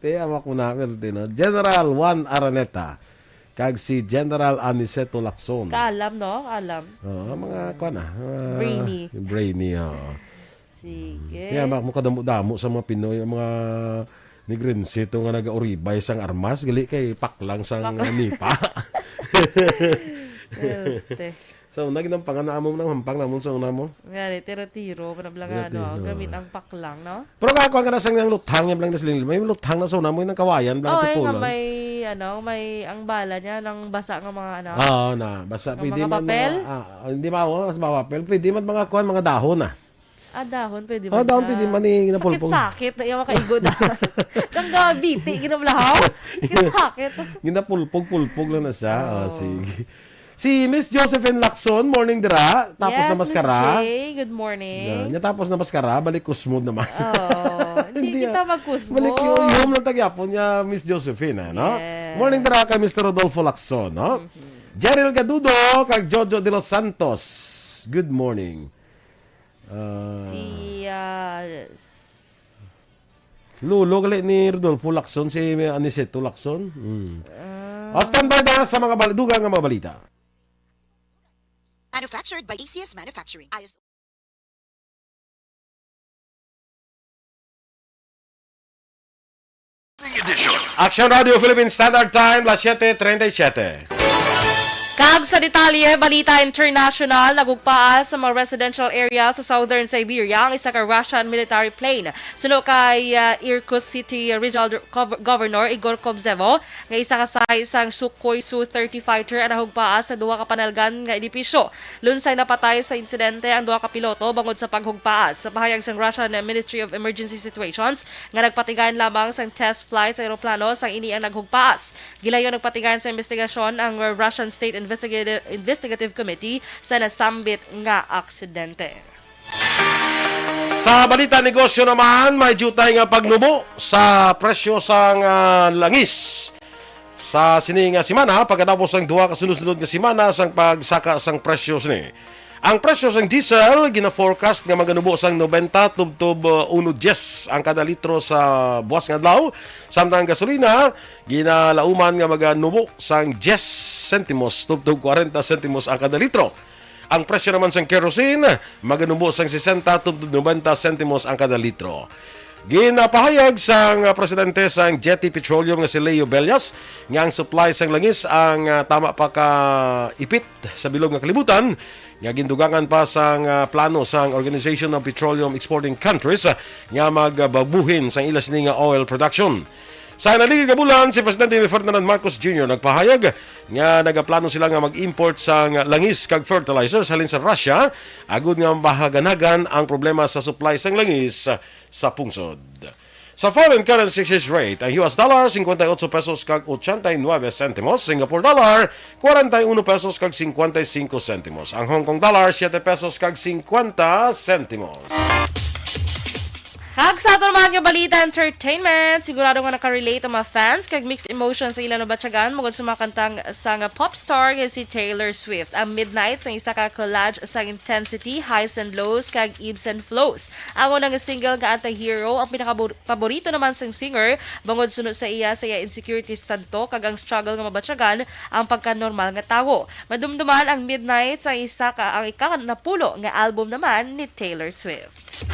Te, awak mo na, pero di na. General Juan Araneta, kag si General Aniceto Lacson. Kaalam, no? Kaalam. Oo, mga Mm. kwan, ah, ah, Brainy. brainy, oo. Sige. Kaya mak-, makadamo-damo sa mga Pinoy, ang mga Negrinsito nga nagauribay sang armas, gali kay paklang sang Paklang. nipa. Erte. So, nagdampangan na amo nang hampang namon sa una mo. Nga, ni tiro-tiro, panablangan, Tiro-tiro. no? Gamit ang paklang, no? Pero nga, kuwan ka na sang nang luthang niya, blang na siling, may luthang na sa una mo, yung kawayan, blang Oh, eh, nga tipulon. may, ano, may, ang bala niya, nang basa nga mga, ano, Oo, na. Basa, Ang pwede mga man papel? mga, ah, hindi ba, oh, sa mga papel, pwede man mga kuwan, mga dahon, ah. Ah, dahon, pwede Ah, man dahon, na. pwede man, eh, ginapulpog. Sakit-sakit na yung makaigod, ah. Kang gabiti, ginablahaw. Sakit-sakit. Ginapulpog-pulpog lang na siya. Ah, Oh. sige. Si Miss Josephine Lacson, morning dira. Tapos Yes, na Miss maskara. J, good morning. Yan. Niya tapos na maskara, balik kusmod naman. Oh, hindi Hindi, kita ah. magkusmod. Balik yung, yung lang tagyapon niya, Miss Josephine, ah, no? Yes. Morning dira kay Mister Rodolfo Lacson, no? Mhm. Jeril Gadudo, kag Jojo de los Santos. Good morning. Ah. Si, ah, s- Lolo gali ni Rodolfo Lacson, si Aniceto Lacson. Hmm. Ah. O, standby na sa mga bal-, dugang nga mga balita. Manufactured by A C S Manufacturing. I S O. Edition. Action Radio Philippine Standard Time, las siete treinta y siete. Kag sa detalye, balita international, naghugpaas sa mga residential area sa Southern Siberia ang isa ka Russian military plane. Suno kay, ah, Irkutsk City Regional Gov-, Governor Igor Kobzevo, nga isa ka size sang Sukhoi Su thirty fighter ang nahugpaas sa duha ka panalgan nga edipisyo. Lunsay napatay sa insidente ang duha ka piloto bangod sa paghugpaas. Sa pahayag sang Russian Ministry of Emergency Situations nga nagpatigayon lamang sang test flight sa eroplano sang ini ang naghugpaas. Gilayon nagpatigayon sa investigasyon ang Russian State Investigative, Investigative Committee sa nasambit nga aksidente. Sa balita negosyo naman, may diutay nga pagnubo sa presyo sang, ah, langis. Sa sini nga semana, pagkatapos sang duha ka sunod-sunod nga semana sang pagsaka sang presyo sini. Ang presyo sang diesel gina-forecast nga maganubo sang nobenta tubtob, uh, uno dyes ang kada litro sa buwas nga adlaw, samtang ang gasolina ginalauman nga maganubo sang dyes sentimos tubtob kwarenta sentimos ang kada litro. Ang presyo naman sang kerosene maganubo sang sesenta tubtob nobenta sentimos ang kada litro. Ginapahayag sang, ah, presidente sang Jetty Petroleum nga si Leo Bellas nga ang supply sang langis ang, ah, tama pa ka ipit sa bilog nga kalibutan nga gindugangan pa sang, ah, plano sang Organization of Petroleum Exporting Countries, ah, nga magbabuhin sang ila sini nga oil production. Sa naligid nga bulan, si Presidente Ferdinand Marcos Junior nagpahayag nga nagaplano sila nga mag-import sang langis kag fertilizers halin sa Russia agud nga mahaganagan ang problema sa supply sang langis sa pungsod. Sa foreign currency exchange rate, ang U S dollar, cincuenta y ocho pesos kag ochenta y nueve centimos, Singapore dollar, cuarenta y uno pesos kag cincuenta y cinco centimos, ang Hong Kong dollar, siete pesos kag cincuenta centimos. Kag sa aton mga nga balita, entertainment, sigurado nga nakarelate ang mga fans kag mixed emotions sa ilang nabatyagan bangod sa mga kantang sang pop star nga si Taylor Swift. Ang Midnight sang isa ka collage sang intensity, highs and lows, kag ebbs and flows. Ang unang single nga Anti-Hero ang pinakapaborito naman sang singer bangod suno sa iya sa iya insecurity sadto kag ang struggle nga mabatyagan ang pagka-normal nga tawo. Madumduman ang Midnight sa isa ka ang ika-napulo nga album naman ni Taylor Swift.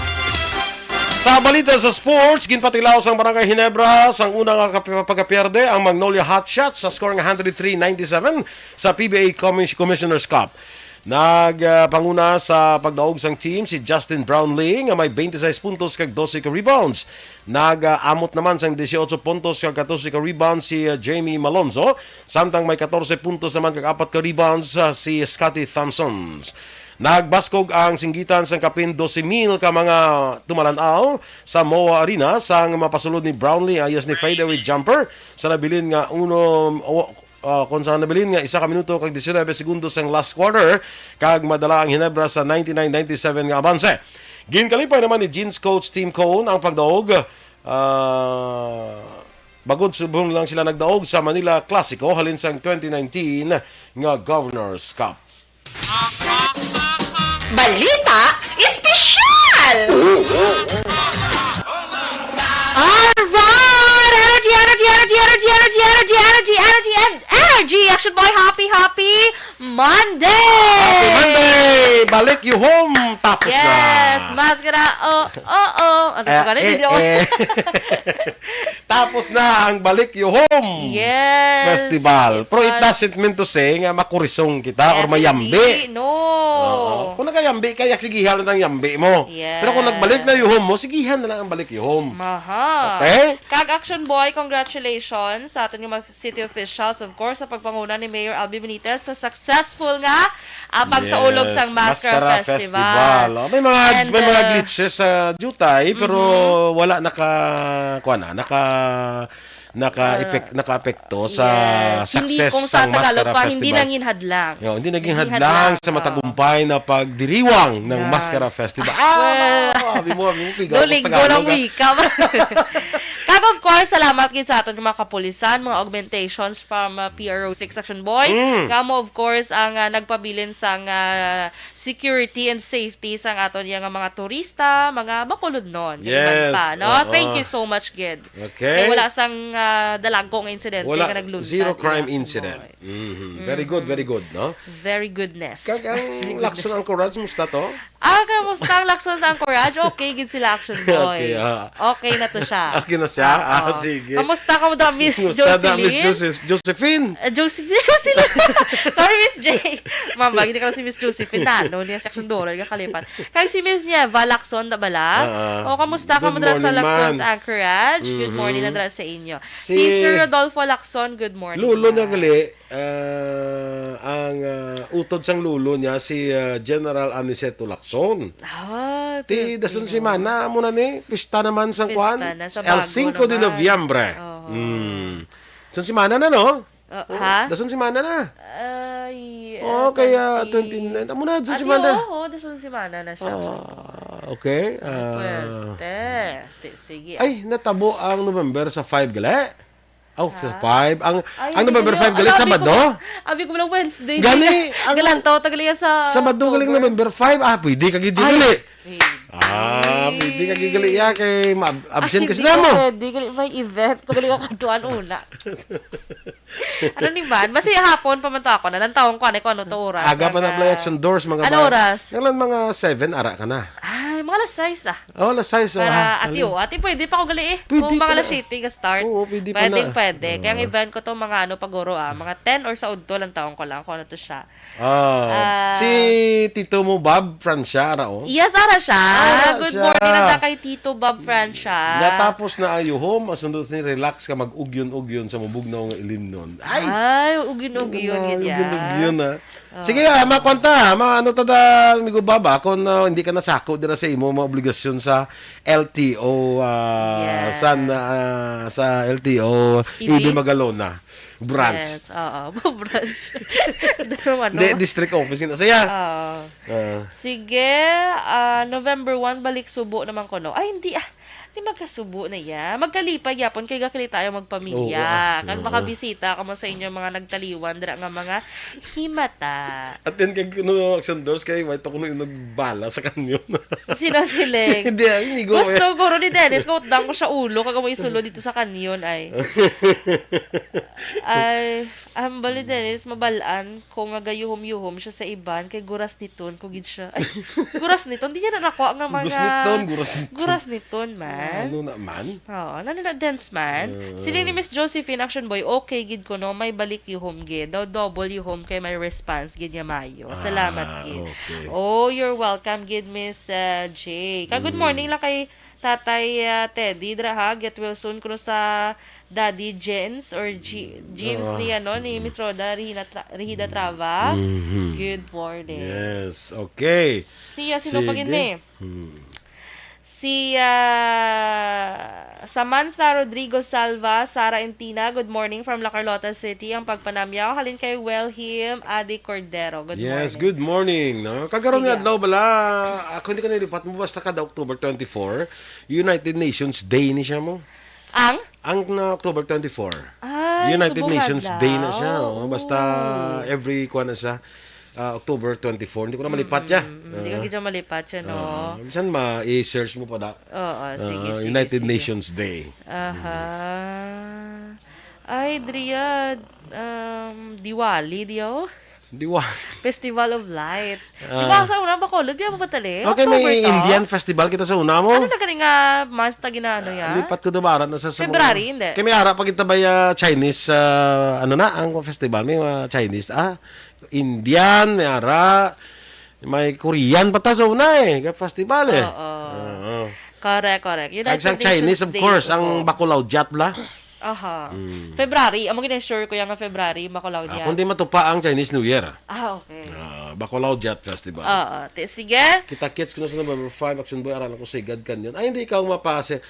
Sa balita sa sports, ginpatilaw sang Barangay Ginebra sang una nga kap-, pagkapierde ang Magnolia Hotshots sa score nga one hundred three ninety-seven sa P B A Commis-, Commissioner's Cup. Nag, ah, panguna sa pagdaog sang team si Justin Brownlee nga may twenty-six puntos kag dose ka rebounds. Nag, ah, amot naman sang dieciocho puntos kag catorce ka rebounds si, ah, Jamie Malonzo, samtang may catorce puntos naman kag apat ka rebounds, ah, si Scotty Thompson. Nagbaskog ang singgitan sang kapin dose mil ka mga tumalan-aw sa MOA Arena sang mapasulod ni Brownlee ang iya sini fadeaway jumper sa nabilin nga uno, o, ah, kon sa nabilin nga isa ka minuto kag diecinuebe segundos sang last quarter, kag madala ang Ginebra sa ninety-nine ninety-seven nga abanse. Ginkalipay naman ni Jeans coach Tim Cone ang pagdaog, ah, bangod subong lang sila nagdaog sa Manila Clasico halin sang twenty nineteen nga Governor's Cup. Balita Espesyal! Alright! Energy, energy, energy, energy, energy, energy, energy, energy, and energy! Action Boy, happy, happy Monday! Happy Monday! Balik you home! Tapos na! Yes! Maskara, oh, oh, oh! Ano Ah, ka gani? eh, Hindi ako- eh. Tapos na ang Balik You Home Yes, Festival. it Pero it was doesn't mean to say nga makurisong kita or Yes, mayambi. hindi. No. Oo. Kung nagayambi ka, yak sigihan lang ang yambi mo. Yes. Pero kung nagbalik na you home mo, sigihan na lang ang balik you home. Aha. Okay? Kag Action Boy, congratulations sa aton nga mga city officials, of course, sa pagpanguna ni Mayor Albee Benitez sa successful nga ah, pagsaulog Yes, sang Maskara Maskara Festival. Festival. Oh, may mga And, may mga uh, glitches sa jutay pero Mhm. wala naka kuan na, naka naka-epek-, naka-epekto sa Yes, hindi success kung sa sang Tagalog Maskara pa, hindi Festival. nangin hadlang. Yo, hindi naging Hindi hadlang hadlang, sa oo. matagumpay na pagdiriwang ng Yan. Maskara Festival. Ah, Well, abi mo, abi mo, pigaw ko sa Duolingo Tagalog, lang ah. wika. Kag of course, salamat gid sa aton mga kapulisan, mga augmentations from uh, P R O six Action Boy. Mm. Kamo of course ang uh, nagpabilin sang uh, security and safety sang aton yang mga turista, mga bakulodnon, kag iban Yes, pa, no? oo. Thank you so much, gid. Okay. Kay wala sang ah, dalagko nga insidente Wala, nga naglunta zero diri crime sa incident. Boy. Mhm. Very good, very good, no? Very goodness. Kag ang Very goodness. Lakson Anchorage, musta to? Ah, kamusta ang Lakson sa Anchorage? Okay gid sila, Action Boy. Okay, ah. Okay na to siya. Okay na siya? Ah, Oo. Sige. Kamusta ka mo da, Miss Kumusta da, Miss Jocelyn? Joseph-, Josephine? Ah, Josie-, Jocelyn. Sorry, Miss J. Ma'am, bagi na ka si Miss Josephine. Nano niya si Action Doral, kakalipat. Kag si Miss Nieva Lacson, da bala? Ah, ah. O, kamusta ka Good mo dira sa morning, Lacson ma'am. Sa Anchorage? Good morning Mhm. na dira sa inyo. Si Si Sir Rodolfo Lacson, good morning, Lolo niya ma'am. Gali, ah, ang, ah, utod sang lolo niya, si, ah, General Aniceto Lacson. Ah, Ti, Pilipino. Dason si Mana, amo na ni, pista naman sang Pista kuan, na sa El bago Cinco de naman. Noviembre. Oo. Mm. Dason si Mana na, no? Oh, ha? Dason si Mana na. Ay, Oo, ah, kaya twenty. Twenty-nine. Amo na, dason si Ate, Mana. Oo, dason si Mana na siya. Ah, okay. Ay, Ah. Puwerte. Ti-, sige. Ay, natabo ang November sa five gali? Oh, sa Ha? Five. Ang, Ay, ang hindi November gali, five gali, ala, abi ko Sabado? Lang, abi ko lang Wednesday. Gani, Di, ang galantaw, tagali sa Sabado galing October. November five. Ah, pwede ka gid Ay, gali. Pwede. Ah, pwede ka gigali iya kay ma-, absent ka sila mo. Pwede, gali may event. Pag gali ka kaduan una. Ano ni man? Basi hapon pa man to ako. Nalantawon ko, ano, kung ano to oras. Aga pa na play action doors, mga Ano oras? Yan lang mga seven, ara ka na. Ay, mga alas sais, ah. Oh, alas sais, oh, Para ha, ati, oh, ati, pwede pa ako gali eh. Pwede Kung mga pa alas na. siyete ka start. Oo, pwede pa Pwedeng na. pwede. Kaya ang Oo. event ko to, mga ano, paguro, ah, mga ten or sa udto lang taon ko lang kung ano to siya. Ah, Ah. si Tito mo, Bob Francia, ara, oh. Yes, ara siya. Ara Good siya. morning na kay Tito Bob Francia. Natapos na ang yuhom, ang sundot ni relax ka mag-ugyon-ugyon sa mabugnaw nga ilimnon. Ay! Ay, ugyon-ugyon, Ano, gid ya. ugyon-ugyon, ah. Oh. Sige, ah, makwanta, ma-, ano ta da, amigo Bob, ah, kung, ah, hindi ka nasako dira sa imo mga obligasyon sa L T O, ah, Yes. sa, ah, sa L T O, Ibi? Ibi Magalona. Branch. Yes, oo. Branch. Pero ano? Hindi, district office yun. Saya. Oo. Ah. Sige, ah, November one, balik Subo naman ko, no? Ay, hindi, ah. Di magkasubo na ya. Magkalipay yapon kay gakali tayo magpamilya. Oo, ah. Kag Oo. makabisita ka mo sa inyong mga nagtaliwan dira nga mga himata. At then, kay kuno action doors, kay wait ako nung nagbala sa kanyon. Sino siling? Hindi, ah, amigo, Gusto eh. guro ni Dennis, kautdan ko siya ulo, kag mo isulo dito sa kanyon, ay. Ay, ang bali, Dennis, mabalaan ko nga gayuhom-yuhom siya sa iban, kay guras niton ko gid siya. Ay, guras niton, di niya na nakuha nga mga Guras niton, guras niton. Guras niton, man. Ano na man? Oo, ano na, dance man? Ah. Sila ni Miss Josephine, action boy, okay gid ko, no? May balik yuhom gid. Daw double yuhom kay may response gid nga mayo. Salamat Ah, gid. okay. Oh, you're welcome gid, Miss, ah, J. Ka, good Mm. morning lang kay Tatay, ah, Teddy, dra ha, get well soon kuno sa Daddy Jens or G-, Jeans Oo. ni, ano, ni Miss Rhoda Rehina Tra-, Rehida Trava. Mhm. Good morning. Yes, okay. Siya, sino pa Sige. gini? Hmm. Si, ah, Samantha Rodrigo Salva, Sara Entina, good morning from La Carlota City. Ang pagpanamyaw, halin kay Wilhelm Adi Cordero. Good Yes, morning. good morning, no? Kagaron Sige. nga adlaw bala, ako hindi ka nilipat mo, basta kada October twenty-four, United Nations Day ni siya mo. Ang? Ang na October twenty-four. Ay, United subong Nations adlaw. Day na siya, oh. Basta every kuwan na siya, ah, October twenty-four. Hindi ko na malipat Mm, siya. mm, hindi ka Ah. gid siya malipat siya, no? Ah, minsan ma-, i-search mo pa da. Oo, sige, Ah, sige, United sige. Nations Day. Aha. Ay, Dria, um, Diwali, di, oh. Diwali. Festival of Lights. Di Ah. ba, sa una, Bacolod, di ba, Batali? Okay, may October to? Indian festival kita sa una mo. Ano na gani nga month na ginaano Ah, yan? lipat ko dubaran na sa, sa February, mga hindi. Kay may ara pa kita ba ya Chinese, ah, ano na, ang festival, may mga Chinese, ah, Indian, may ara, may Korean pa ta sa una eh, nga festival eh. Oo. Oo. Correct, correct. Kag United sa Chinese, Nations of Day, course, ang suko. Bacalao Jat bla. Aha. Mm. February, amo gid ang sure ko yan nga February, makulaw Ah, niya. Kung di matupa ang Chinese New Year. Ah, okay. Ah, Bacalao Jat Festival. Oo, ti-, sige. Kita kits ko na sa November five, Action Boy, aral ako sa Igad Canyon. Ay, hindi ikaw mapase.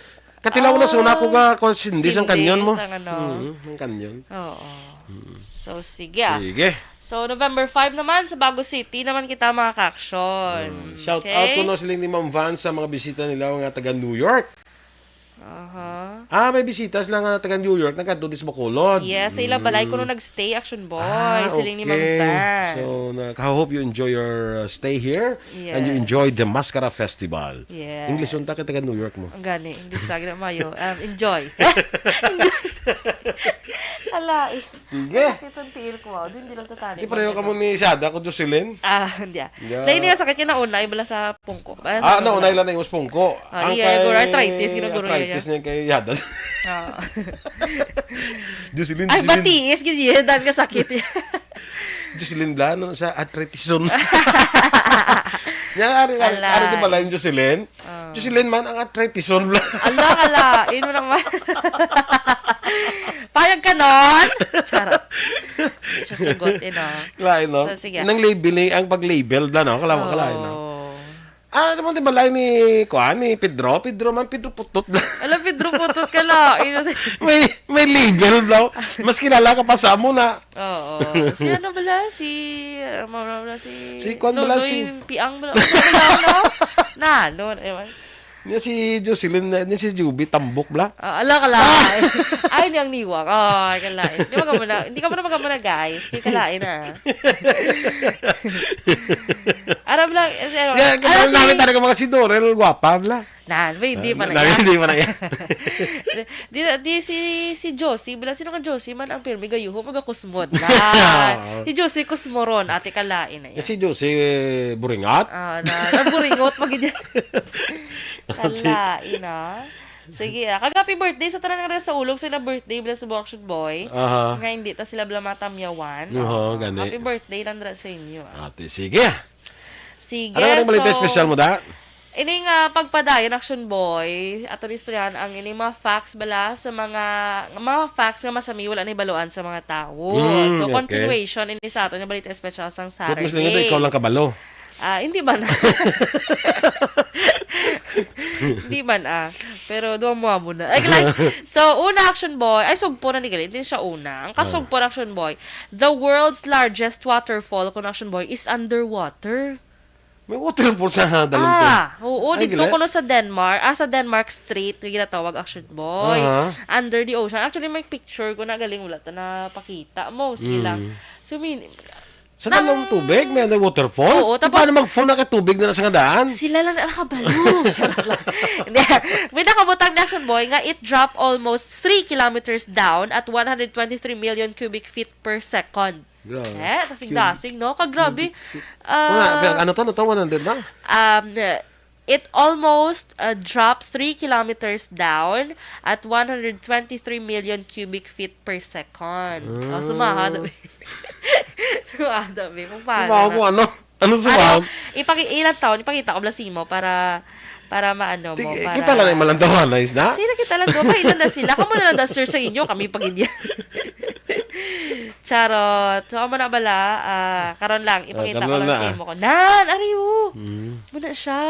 Katilaw na sa una ko Ah, nga, kung sindi sang sindi canyon mo. sang ano. Mm, ang canyon. Oo. Mm. So, sige, ah. Sige. So, November five naman, sa Bago City naman kita, mga ka-action. Mm. Shout out Okay? ko na siling ni Ma'am Van sa mga bisita nila, mga taga New York. Aha. Ah, may bisita sila nga taga New York, nagkadto dis Bacolod. Yes, sa ilang balay ko Mm. nung nag-stay, Action Boy, Ah, siling ni Ma'am okay. Van. So, na, I hope you enjoy your, uh, stay here and you Yes. enjoy the Mascara Festival. Yes. English unta kay taga New York mo. Ang gani, English lagi na mayo. Um, enjoy. Enjoy. Ala, eh. Sige. Kitang tiil ko, wow. Di, hindi lang tatali. Di pareho ka mo ni Sada ko, Jocelyn? Ah, hindi, ah. Yeah. Lain niya sakit niya nauna, iba lang sa pungko. Ah, Ah, ano, nauna lang. Nauna lang yung pungko. Ah, Ang iya, kay guro, arthritis, ginaguro niya. Arthritis niya kay Yada. Ah. Jocelyn, Ay, Jocelyn. Batiis, gid, iya, dami ka sakit. Jocelyn Bla, ano sa arthritis on? Yan, ari, ari, Ala. ari, di ba lang, Jocelyn? Ah. Jocelyn man ang arthritis on bla. Ala, ala. Ino naman. Payag ka nun? Charot. Hindi siya sugot, eh, no? Lain, no? So, sige. Inang label, eh, ang pag-label bla, no? Kalawa, kalain, no? Oh. Ah, ano mo, di ba, lain ni, kuan, ni Pedro? Pedro man, Pedro Putot bla. Ala, Pedro Putot ka lang. Ino si- May, may label bla. Mas kilala ka pa sa amo na. Oo. Si ano bala? Si, uh, mama bala, si Si kuan bala, Nonoy si Piang bala. Ano bala, no? Na, no, ewan. Niya si Jocelyn, niya si Juby, tambok bala. Ah, ala, kala. Ay, niyang niwang. Ay, kalain. Hindi ka muna, hindi ka muna magamuna, guys. Kay kalain na. Aram lang, eh, si, ano, Kaya, alam kaya si namin talaga mga si Dorel, gwapa bala. Nan, wait, di pa na Namin yan. Di pa na yan. Di, di, si, si Josie, bala, sino ka Josie man ang pirmi gayuho, magakusmod. Nan, Oo. Si Josie kusmoron, ate, kalain na yan. Si Josie, eh, buringat? Ah, na, na buringot, pag Kalain, ah. Sige, ah. Kag happy birthday sa tanan nga sa ulog sa na birthday, bala, sa Action Boy. Aha. Nga hindi ta sila bala matamyawan. Oo, Oo. gani. Happy birthday lang dira sa inyo, ah. Ate, sige. Sige, Ano nga balita so, special mo, da? Ini nga pagpadayon, Action Boy, ato ni istoryahan ang ini mga facts bala sa mga, mga facts nga masami wala ni baluan sa mga tawo. Mm, So, okay. continuation ini sa ato nga balita special sang But mas lingon na Saturday. ikaw lang kabalo. Ah, hindi man. Hindi man, ah. Pero duwa mo amo na. Ay, like, so, una, Action Boy, ay, sugpo na ni gali. Hindi siya una. Ang Ah. kasugpo, Action Boy, the world's largest waterfall, kung Action Boy, is underwater. May waterfall sa dalom to. Ah, oo, Ay, dito gali. kuno sa Denmark, ah, sa Denmark Strait, nga ginatawag, Action Boy. Aha. Under the ocean. Actually, may picture ko na galing, wala ta napakita mo. Sige lang. Mm. So, mean, Sa Nang dalom tubig, may ano, waterfalls? Oo, Di tapos ba na mag-fall na ka tubig na sa nga daan? Sila lang na nakabalo. Charot lang. Hindi. May nakabutang na, Action Boy, nga it dropped almost three kilometers down at one hundred twenty-three million cubic feet per second. Grabe. Eh, tasig-dasig, no? Kag grabe. Cubic feet. Ah, Mga, ano to, ano to, one hundred na? um, it almost, uh, dropped three kilometers down at one hundred twenty-three million cubic feet per second. Oh, Ah. sumahad. Sumahad, be. Kung paano Sumahan na. ko, ano? Ano Ano, sumahan? ipaki-, ilang taon, ipakita ko bala sa imo para, para maano Di, mo, eh, para kita lang yung malandawan, na isda? Sino kita lang doon? Ilan na sila? Kamo na lang da search sa inyo, kami pag India. Charot. So, amo na bala, ah, karon lang, Ah, ipakita ko karon lang na, sa ah. imo ko. Nan, ari, oh. Mm. Muna siya.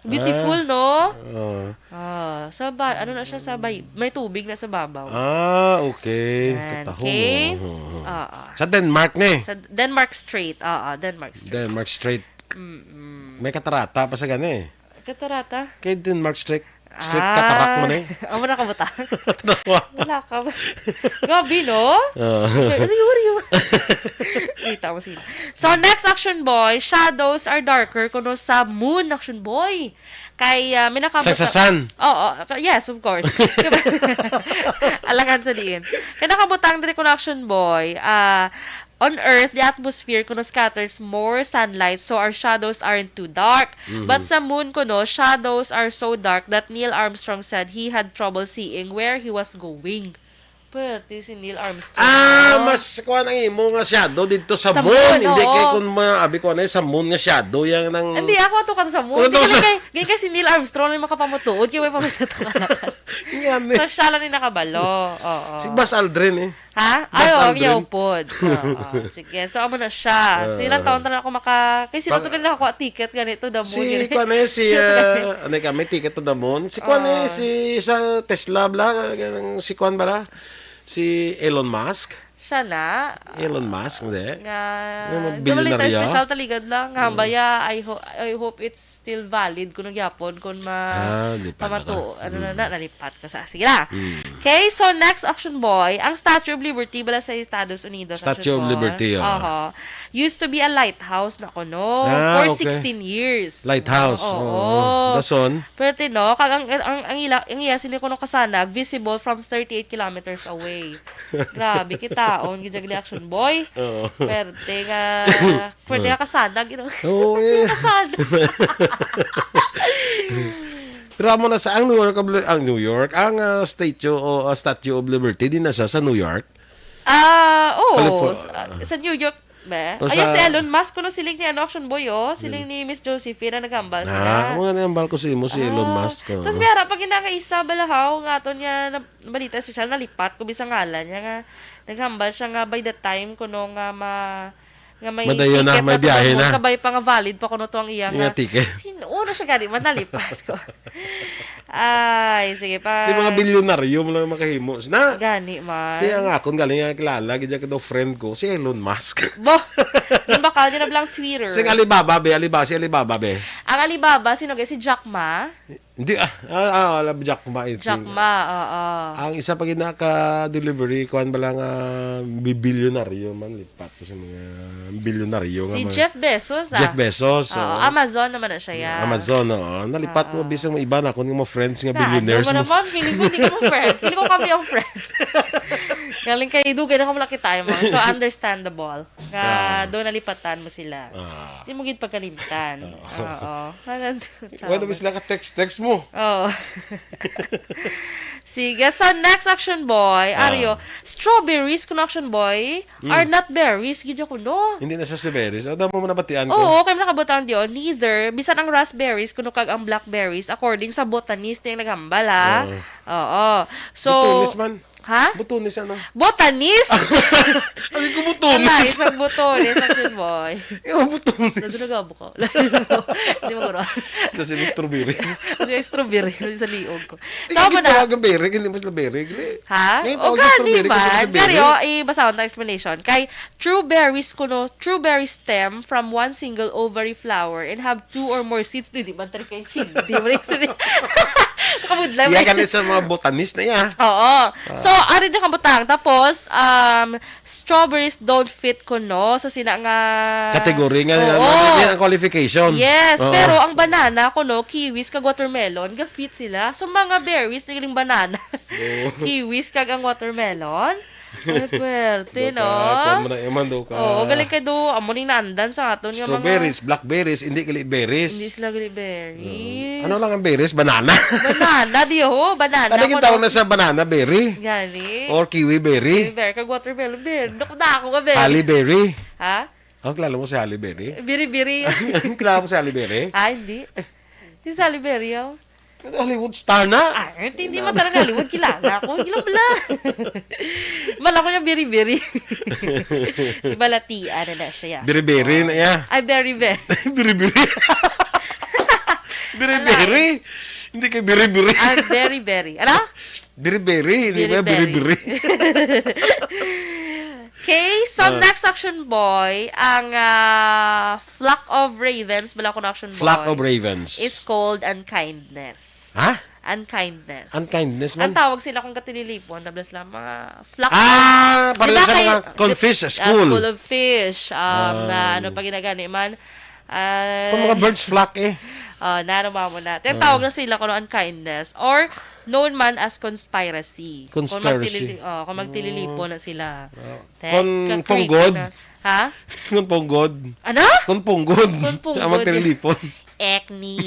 Beautiful, Ah. no? Oo. Ah, sa ba-, ano na siya sa bay-, may tubig na sa babaw. Ah, okay. Yan, Katahong. okay? Oo, oo, oo. Ah, ah. Sa Denmark ni? Sa Denmark Strait. Ah, ah, Denmark Strait. Denmark Strait. Mm-mm. May katarata pa sa gani. Katarata? Kay Denmark Strait. Strait Ah. katarak man eh. Amo na kabutang. Wala ka ba? Grabe, no? Ah. Ariw, ariw. Kita mo sila. So, next, Action Boy, shadows are darker kuno sa moon, Action Boy. Kay, ah, may nakabutang Sa, sa sun? Oo, ka-, yes, of course. Alangan sa diin. Kay nakabutang diri kuno, Action Boy, ah, on Earth, the atmosphere kuno scatters more sunlight, so our shadows aren't too dark. Mhm. But sa moon kuno, shadows are so dark that Neil Armstrong said he had trouble seeing where he was going. Pwerte si Neil Armstrong, Ah, no? mas kuan ang imo nga shadow dito sa Sa moon. moon, Hindi oo. kay kung maabi ko na sa moon nga shadow, yan ang Hindi, ako ato ka to sa moon. Ano Hindi to ka sa kay, kay, kay si Neil Armstrong lang makapamutuod, kay may pamilya to ka na. Yan eh. So, siya lang yung nakabalo. Oo. Si Buzz Aldrin eh. Ha? Buzz Ay, oo, ang Aldrin. yaw pod. Oo, sige. So, amo na siya. Ah. Sige lang, taon na ako maka-, kay sino Pang- to ganun nakakuha ticket ganito, the moon, Si, ganito. kuan eh, si, Sino to ganun? ah, ano ka, may ticket to the moon? Si kuan eh, Ah. si sa Tesla, bla, ganang si kuan bala? Si Elon Musk? Siya na. Elon Musk, hindi? Nga, May mga the balita billionaire special taligad lang. Nga, Mm. baya, I ho-, I hope it's still valid kung nagyapon, kung ma-, Ah, di pa pamato-, naka- ano na, Mm. na, nalipat ko sa, sige na. Mm. Okay, so next, Action Boy, ang Statue of Liberty bala sa Estados Unidos, Statue Action of Boy. Liberty, oh. Aha. Used to be a lighthouse na kuno Ah, for okay. sixteen years. Lighthouse, Oo. oo. Dason? Pwerte, no? Kag ang, ang, ang ila, ang iya sini kuno kasanag, visible from thirty-eight kilometers away. Grabe, kitaon, gid ni Action Boy. Oo. Pwerte nga, pwerte Oo. nga kasanag, you know? Oo, eh. Kasanag. Pero amo na sa ang New York of Li-, ang New York, ang, ah, statue o, ah, Statue of Liberty, di na siya sa New York? Ah, oo. Califor-, Sa, ah. sa New York, be? O Ay, sa si Elon Musk, kuno siling ni, ano, Action Boy, oh. Siling Elon. ni Miss Josephine na naghambal sila. Ah, mga nahambal ko si mo, si Elon Ah. Musk, oh. Tas may harap pa ginakaisa, balahaw, nga ato niya na, balita espesyal, nalipat ko bisang ngalan niya nga naghambal siya nga by the time kuno nga ma-, nga may Madayon na, ticket may na to biyahe kuno, na. kabay pa nga valid pa kuno to ang iya Nga nga ticket. Sin-, una siya gani, manalipat ko. Ay, sige pa. Di mga bilyonaryo mo lang makahimo. Na, Gani man. Kaya nga akon galing nga kilala, gid ka daw friend ko, si Elon Musk. Bo, yung bakal niya na blang Twitter. Sing Alibaba, be, Alibaba, si Alibaba, be. Ang Alibaba, sino kaya? Si Jack Ma? Hindi, ah, ah, ah, wala, Jack Ma, I think. Jack Ma, oo. Ang isa pa gid naka-delivery, kuwan ba lang, ah, bi-, bilyonaryo man, lipat ko sa mga bilyonaryo nga Si mga Jeff Bezos, ah. Jeff Bezos, Oo, oo. Amazon naman na siya, ya. Amazon, oo. Nalipat ko, Oo. bisang may iba na akong mga friends nga Na, billionaires ano mo mo. naman, feeling ko hindi ka mo friend. Feeling ko kami ang friend. Galing kay dugay na kamo lang kita, mo. So, understandable. Nga, Ah. doon nalipatan mo sila. Ah. Di mo gid pagkalimtan. Oo. Oo. Ano, Wala, bis naka-text-text mo. Oo. Sige, so next, Action Boy, Ah. Ario, strawberries kuno, Action Boy, Mm. are not berries, gid ako, no? Hindi na sa strawberries. O, damo mo nabatian ko. Oo, kay nakabutang di, oh. Neither, bisan ang raspberries, kuno kag ang blackberries, according sa botanist yung naghambal, ha? Oo. Oo. So, Botanist man. Ha? Botanist, ano? Botanist? Sabi ko, botanist. Ala, isang botanist, Action Boy. Yung botanist. Nandun nag-abo ka. Hindi mo guro. Kasi may strawberry. Kasi may strawberry. Hindi sa liog ko. Hindi Sama ka na. Tawagan berry, hindi mo sila berry. Hindi. Ha? Ngayon, O, tawag sa gani strawberry, kasi man. sa berry. Gani, oh, ibasa ko ang explanation. Kay true berries kuno, true berries stem from one single ovary flower and have two or more seeds. Di, di man tayo kayo chindi. Di man yung sili-, nakabudlay Iya, man. Ganit sa mga botanist na iya. Oo. Ah. So, ari na kabutang. Tapos, um, strawberries don't fit kuno sa sina nga Category nga, Oo. Ano, ano ang qualification? Yes, Oo. pero ang banana kuno, kiwis kag watermelon, ga-fit sila. So, mga berries, nagaling banana. Oo. Kiwis kag ang watermelon. Ay, pwerte, Daw no? ka, kuwan mo na, Eman, daw ka. Oo, galing kay do, amo ning naandan sa aton nga mga Strawberries, blackberries, hindi gali berries. Hindi sila gali berries. Oo. Ano lang ang berries? Banana. Banana, di ho. Banana, Ano yung kuno. Tawag na sa banana berry? Gani. Or kiwi berry? Kiwi berry, kag watermelon berry. Naku, dako nga berry. Halle berry? Ha? Oh, kilala mo si Halle Berry? Biri-biri. Kilala mo si Halle Berry? Ah, hindi. Si Halle Berry, oh. Hollywood star na. Ah, hindi, hindi man talaga Hollywood kilala ko. Ilang bala. Malako niya biri-biri. Di balatian na na siya. Biri-biri na iya. Ay, berry-berry. Biri-biri. Biri-biri. Hindi kay biri-biri. Ah, berry-berry. Ano? Biri-biri, hindi ba? Biri-biri. Biri-biri. Okay, so Ah. next, Action Boy, ang, ah, flock of ravens, bala ko na, Action Flock Boy, of ravens. is called unkindness. Ha? Unkindness. Unkindness man? Ang tawag sila kung katililipon, tablas lang, mga flock Ah, of, pareho di ba sa kay, mga con fish, ah, school. School of fish, um, na Ah. ano pa ginagani man. Ah, Kung mga birds flock eh. Oh, nano mo na. Tinatawag Ah. na sila kuno unkindness or known man as conspiracy. Kung Conspiracy. magtilili-, oh, kung magtililipon na sila. Ah. Te-, Kung ka-creepy punggod? na. Ha? Kung punggod? Ano? Kung punggod. Kung punggod. Ang magtililipon. Acne.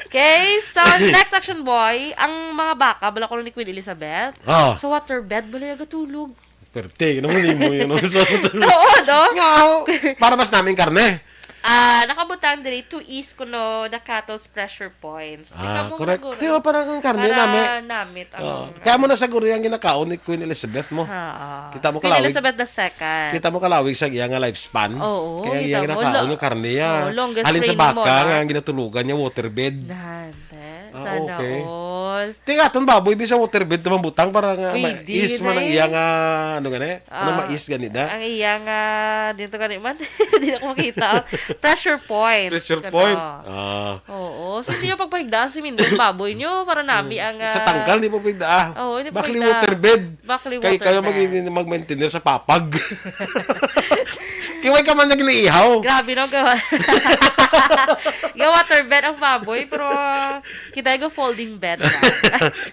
Okay, so next, Action Boy, ang mga baka, bala ko ni Queen Elizabeth. Oh. Sa waterbed, bala yung gatulog. Perte, ano mo nimo yun? So, Oo, no? Nga, oh, para mas naming karne. Ah, nakabutang diri to ease kuno the cattle's pressure points. Tika Ah, mo correct. nga, guro. Di ba, parang ang karne, Para nami? namit ang Oo. Kaya mo na siguro yung ginakaon ni Queen Elizabeth mo. Ah, ah. Kita mo Queen kalawig. Elizabeth the second. Kita mo kalawig sa iya nga lifespan. Oo, Kaya kita iya mo, ginakaon lo-, yung karne, ah. oo, longest Halin sa training mo, baka no? nga ang ginatulugan niya, waterbed. Nante, Ah, sana okay. all. Ti aton baboy, bisa waterbed naman butang para nga Pwede mais man ang na eh. iya nga, ano gani? Ano, Ah, mais gani da? ang iya nga, dito gani man. Di na ko makita. Pressure points, Pressure gano. point? Ah. Oo. So, hindi yung pagpahigdaan si Mindon baboy nyo para nami ang, Sa ah, tangkal, di mo pwede, ah. Oo, hindi Bakli pwede. waterbed. Bakli Kay kayo waterbed. mag-, mag-maintain sa papag. Kiway ka man na ginaihaw. Grabe, no? Gawa. Gawa waterbed ang baboy, pero kita yung folding bed na.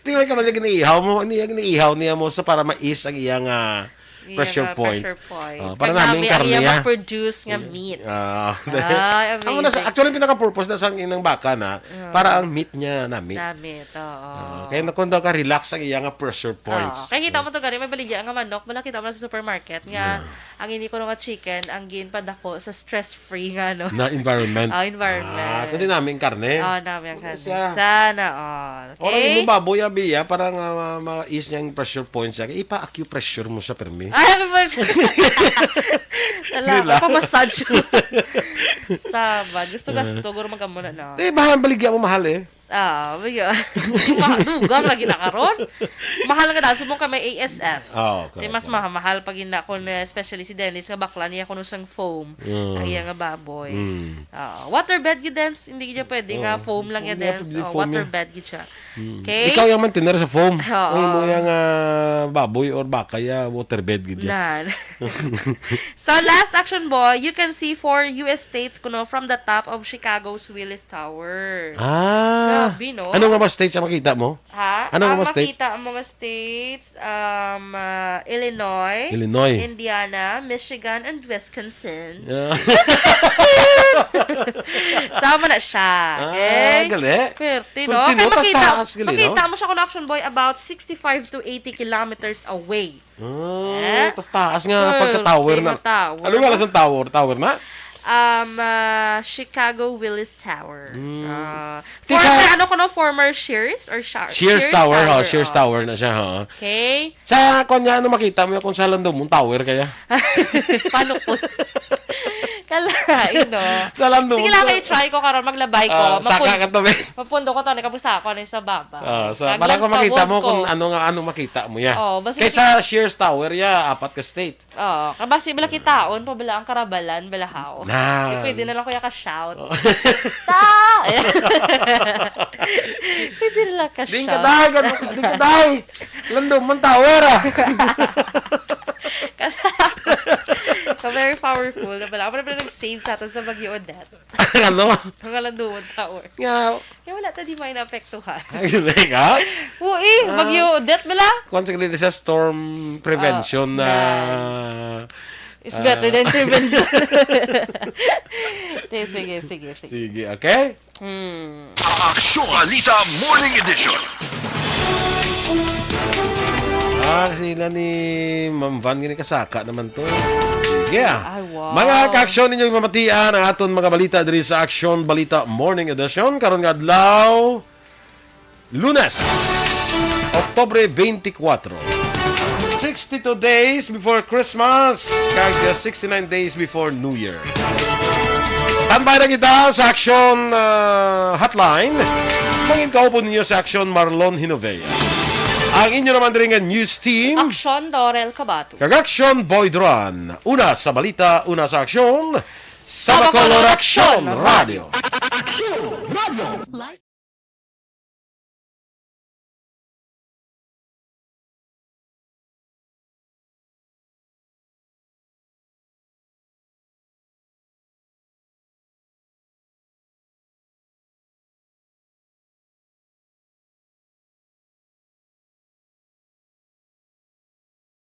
Kiway ka man na ginaihaw mo. Niya ginaihaw niya mo sa para mais ang iyang, ah, Iya pressure nga, point. pressure point. Ah, para Kag namin nami ang karne, iya ah. mag-produce nga meat. Ah, Ay, amo na sa, amazing. actually, pinaka-purpose na sang inang baka na, Ah. para ang meat niya namit. Namit, oo. Ah, kaya nakon daw ka relax ang iya nga pressure points. Oo. Kaya kita mo to gani, may baligya nga manok, wala kita mo na sa supermarket nga Yeah. ang ini ko nga chicken, ang ginpadako sa stress-free nga, ano. Na environment. Ah, environment. Ah, kundi namin karne. Ah, namin ang Ano karne. siya? Sana all. Ora Okay? yung baboy, abi, ah, para nga ma-, ma-ease niyang pressure points siya. Ipa-acupressure mo siya, permi. Ay, acupressure. Wala, Relax. pa-massage. Sabad. Gusto, Ah. gasto, guro, magkamuna na. Eh, bahala, baligya mo, mahal eh. Ah, may, ah, ma-, dugang lagi na karon. Mahal nga dahil subong ka may A S F. Oh, Di mas mahamahal pag ina ko na, especially si Dennis nga bakla niya kuno sang foam. Mm. Ang iya nga baboy. Mm. Ah, waterbed gyud, Dens, hindi gyud pwede nga Oh, foam lang ya, foam lang, Dens. pwede Oh, foam waterbed gyud siya. Okay? Ikaw yung man tinira sa foam. Oo. Ay, mo yung ah, baboy or baka ya, waterbed gid ya. Nan. So, last action, boy, you can see four U S states kuno from the top of Chicago's Willis Tower. Ah. Grabe, no? Ano nga ba states ang makita mo? Ha? Ano Ang nga state? Makita mo nga states, um, uh, Illinois, Illinois. Indiana, Michigan, and Wisconsin. Yeah. Sama na siya. Ah, Okay? gali. Pwerte, no? Pwerte, Kaya no? Tas makita, taas, gali, no? makita mo siya kung action, boy, about sixty-five to eighty kilometers away. Ah, Eh? tas taas nga Well, pagka-tower kaya na. Tower. Ano nga lang sa tower? Tower na? Um, uh, Chicago Willis Tower. Mm. Uh, Ti former, sa- ano ko no, former Shears or Shar- Shears Tower, ha. Shears oh. Tower na siya, ha. Okay. Sa kanya, ano makita mo yung kung sa Landumon Tower kaya? Paano po? Kalain, no? Sa Landumon Sige lang, Tower. may try ko karon maglabay ko. Ah, saka Mapun- ka to, be. Mapundo ko to, kapusta ako na sa baba. Ah, sa, Kag para ko makita mo lagkawon ko. Kung ano nga ano makita mo ya. Oh, basta Kaysa Shears Tower ya, apat ka state. Oo, kabasi bala kitaon pa bala ang karabalan, bala hao. Na. Eh, pwede na lang kuya ka-shout. Oh. Ta! Pwede na lang ka-shout. Ding kaday, gano, ding kaday. Landumon Tower, ah. Kasi, so very powerful na pala. Ako na pala nag-save sa aton sa Bagyo Odette. Ano? Ang Landumon Tower. Nga, Kaya wala ta di may naapektuhan. Ay, hindi ka? Oo eh, Bagyo Odette bala. Kung sa ganito siya, storm prevention Ah, na. It's better than prevention. Te, sige, sige, sige. Sige, okay? Hmm. Aksyon Balita Morning Edition. Ah, sila ni Ma'am Van gini kasaka naman to. Sige ah. Ay, wow. Mga kaaksyon, ninyo mamatian ang aton mga balita diri sa Aksyon Balita Morning Edition karon nga adlaw, Lunes, Oktubre twenty-four. Sixty-two days before Christmas, kag uh, sixty-nine days before New Year. Standby na kita sa Aksyon uh, Hotline. Mangin kaupo ninyo sa Aksyon Marlon Hinovea. Ang inyo naman diri nga news team, Aksyon Dorel Kabato. kag Aksyon Boy Duran. Una sa balita, una sa aksyon, sa Bacolor Aksyon Radio.